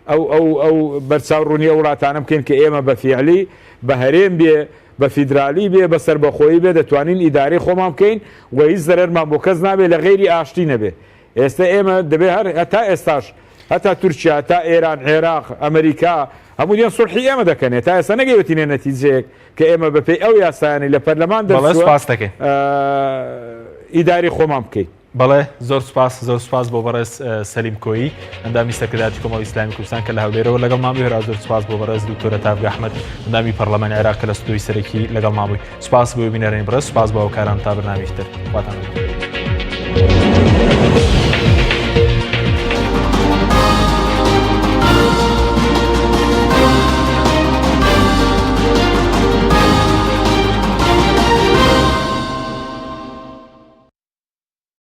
ئەو ئەو ئەو بەرچاو ڕوونی ئەو وڵاتانە بکەین کە ئێمە بە فیعلی بە هەرێم بێ بە فیدرالی بێ بە سەربەخۆیی بێ دەتوانین ئیدارەی خۆمان بکەین و هیچ زەرەرمان بۆ کەس نابێ لە غەیری ئاشتی نەبێ ئێستا ئێمە دەبێ هەر هەتا ئێستاش هەتا تورکیا تا ئێران عێراق ئەمریکا هەموو دێن سوڵحی ئێمە دەکەنێ تا ئێستا نەگەیوتینە نەتیجەیەک کە ئێمە بەپێی ئەو یاسایانەی لە پەرلەمان بەڵێ دەرچووە سوپاس دەکەین. ئیداری خۆمان بکەین. بەڵێ زۆر سوپاس زۆر سوپاس بۆ بەڕێز سەلیم کۆیی ئەندامی سەرکردایەتی کۆمەڵی ئیسلامی کوردستان کە لە هەولێرەوە لەگەڵمان بووی هەروەها زۆر سوپاس بۆ بەڕێز دکتۆرە تاڤگە ئەحمەد ئەندامی پەرلەمانی عێراق کە لە ستۆدیۆی سەرەکی لەگەڵمان بووی سوپاس بۆ بینەرانی بەڕێز سوپاس بۆ هاوکاران تا بەرنامەیەکی تر خواتان لەگەڵ.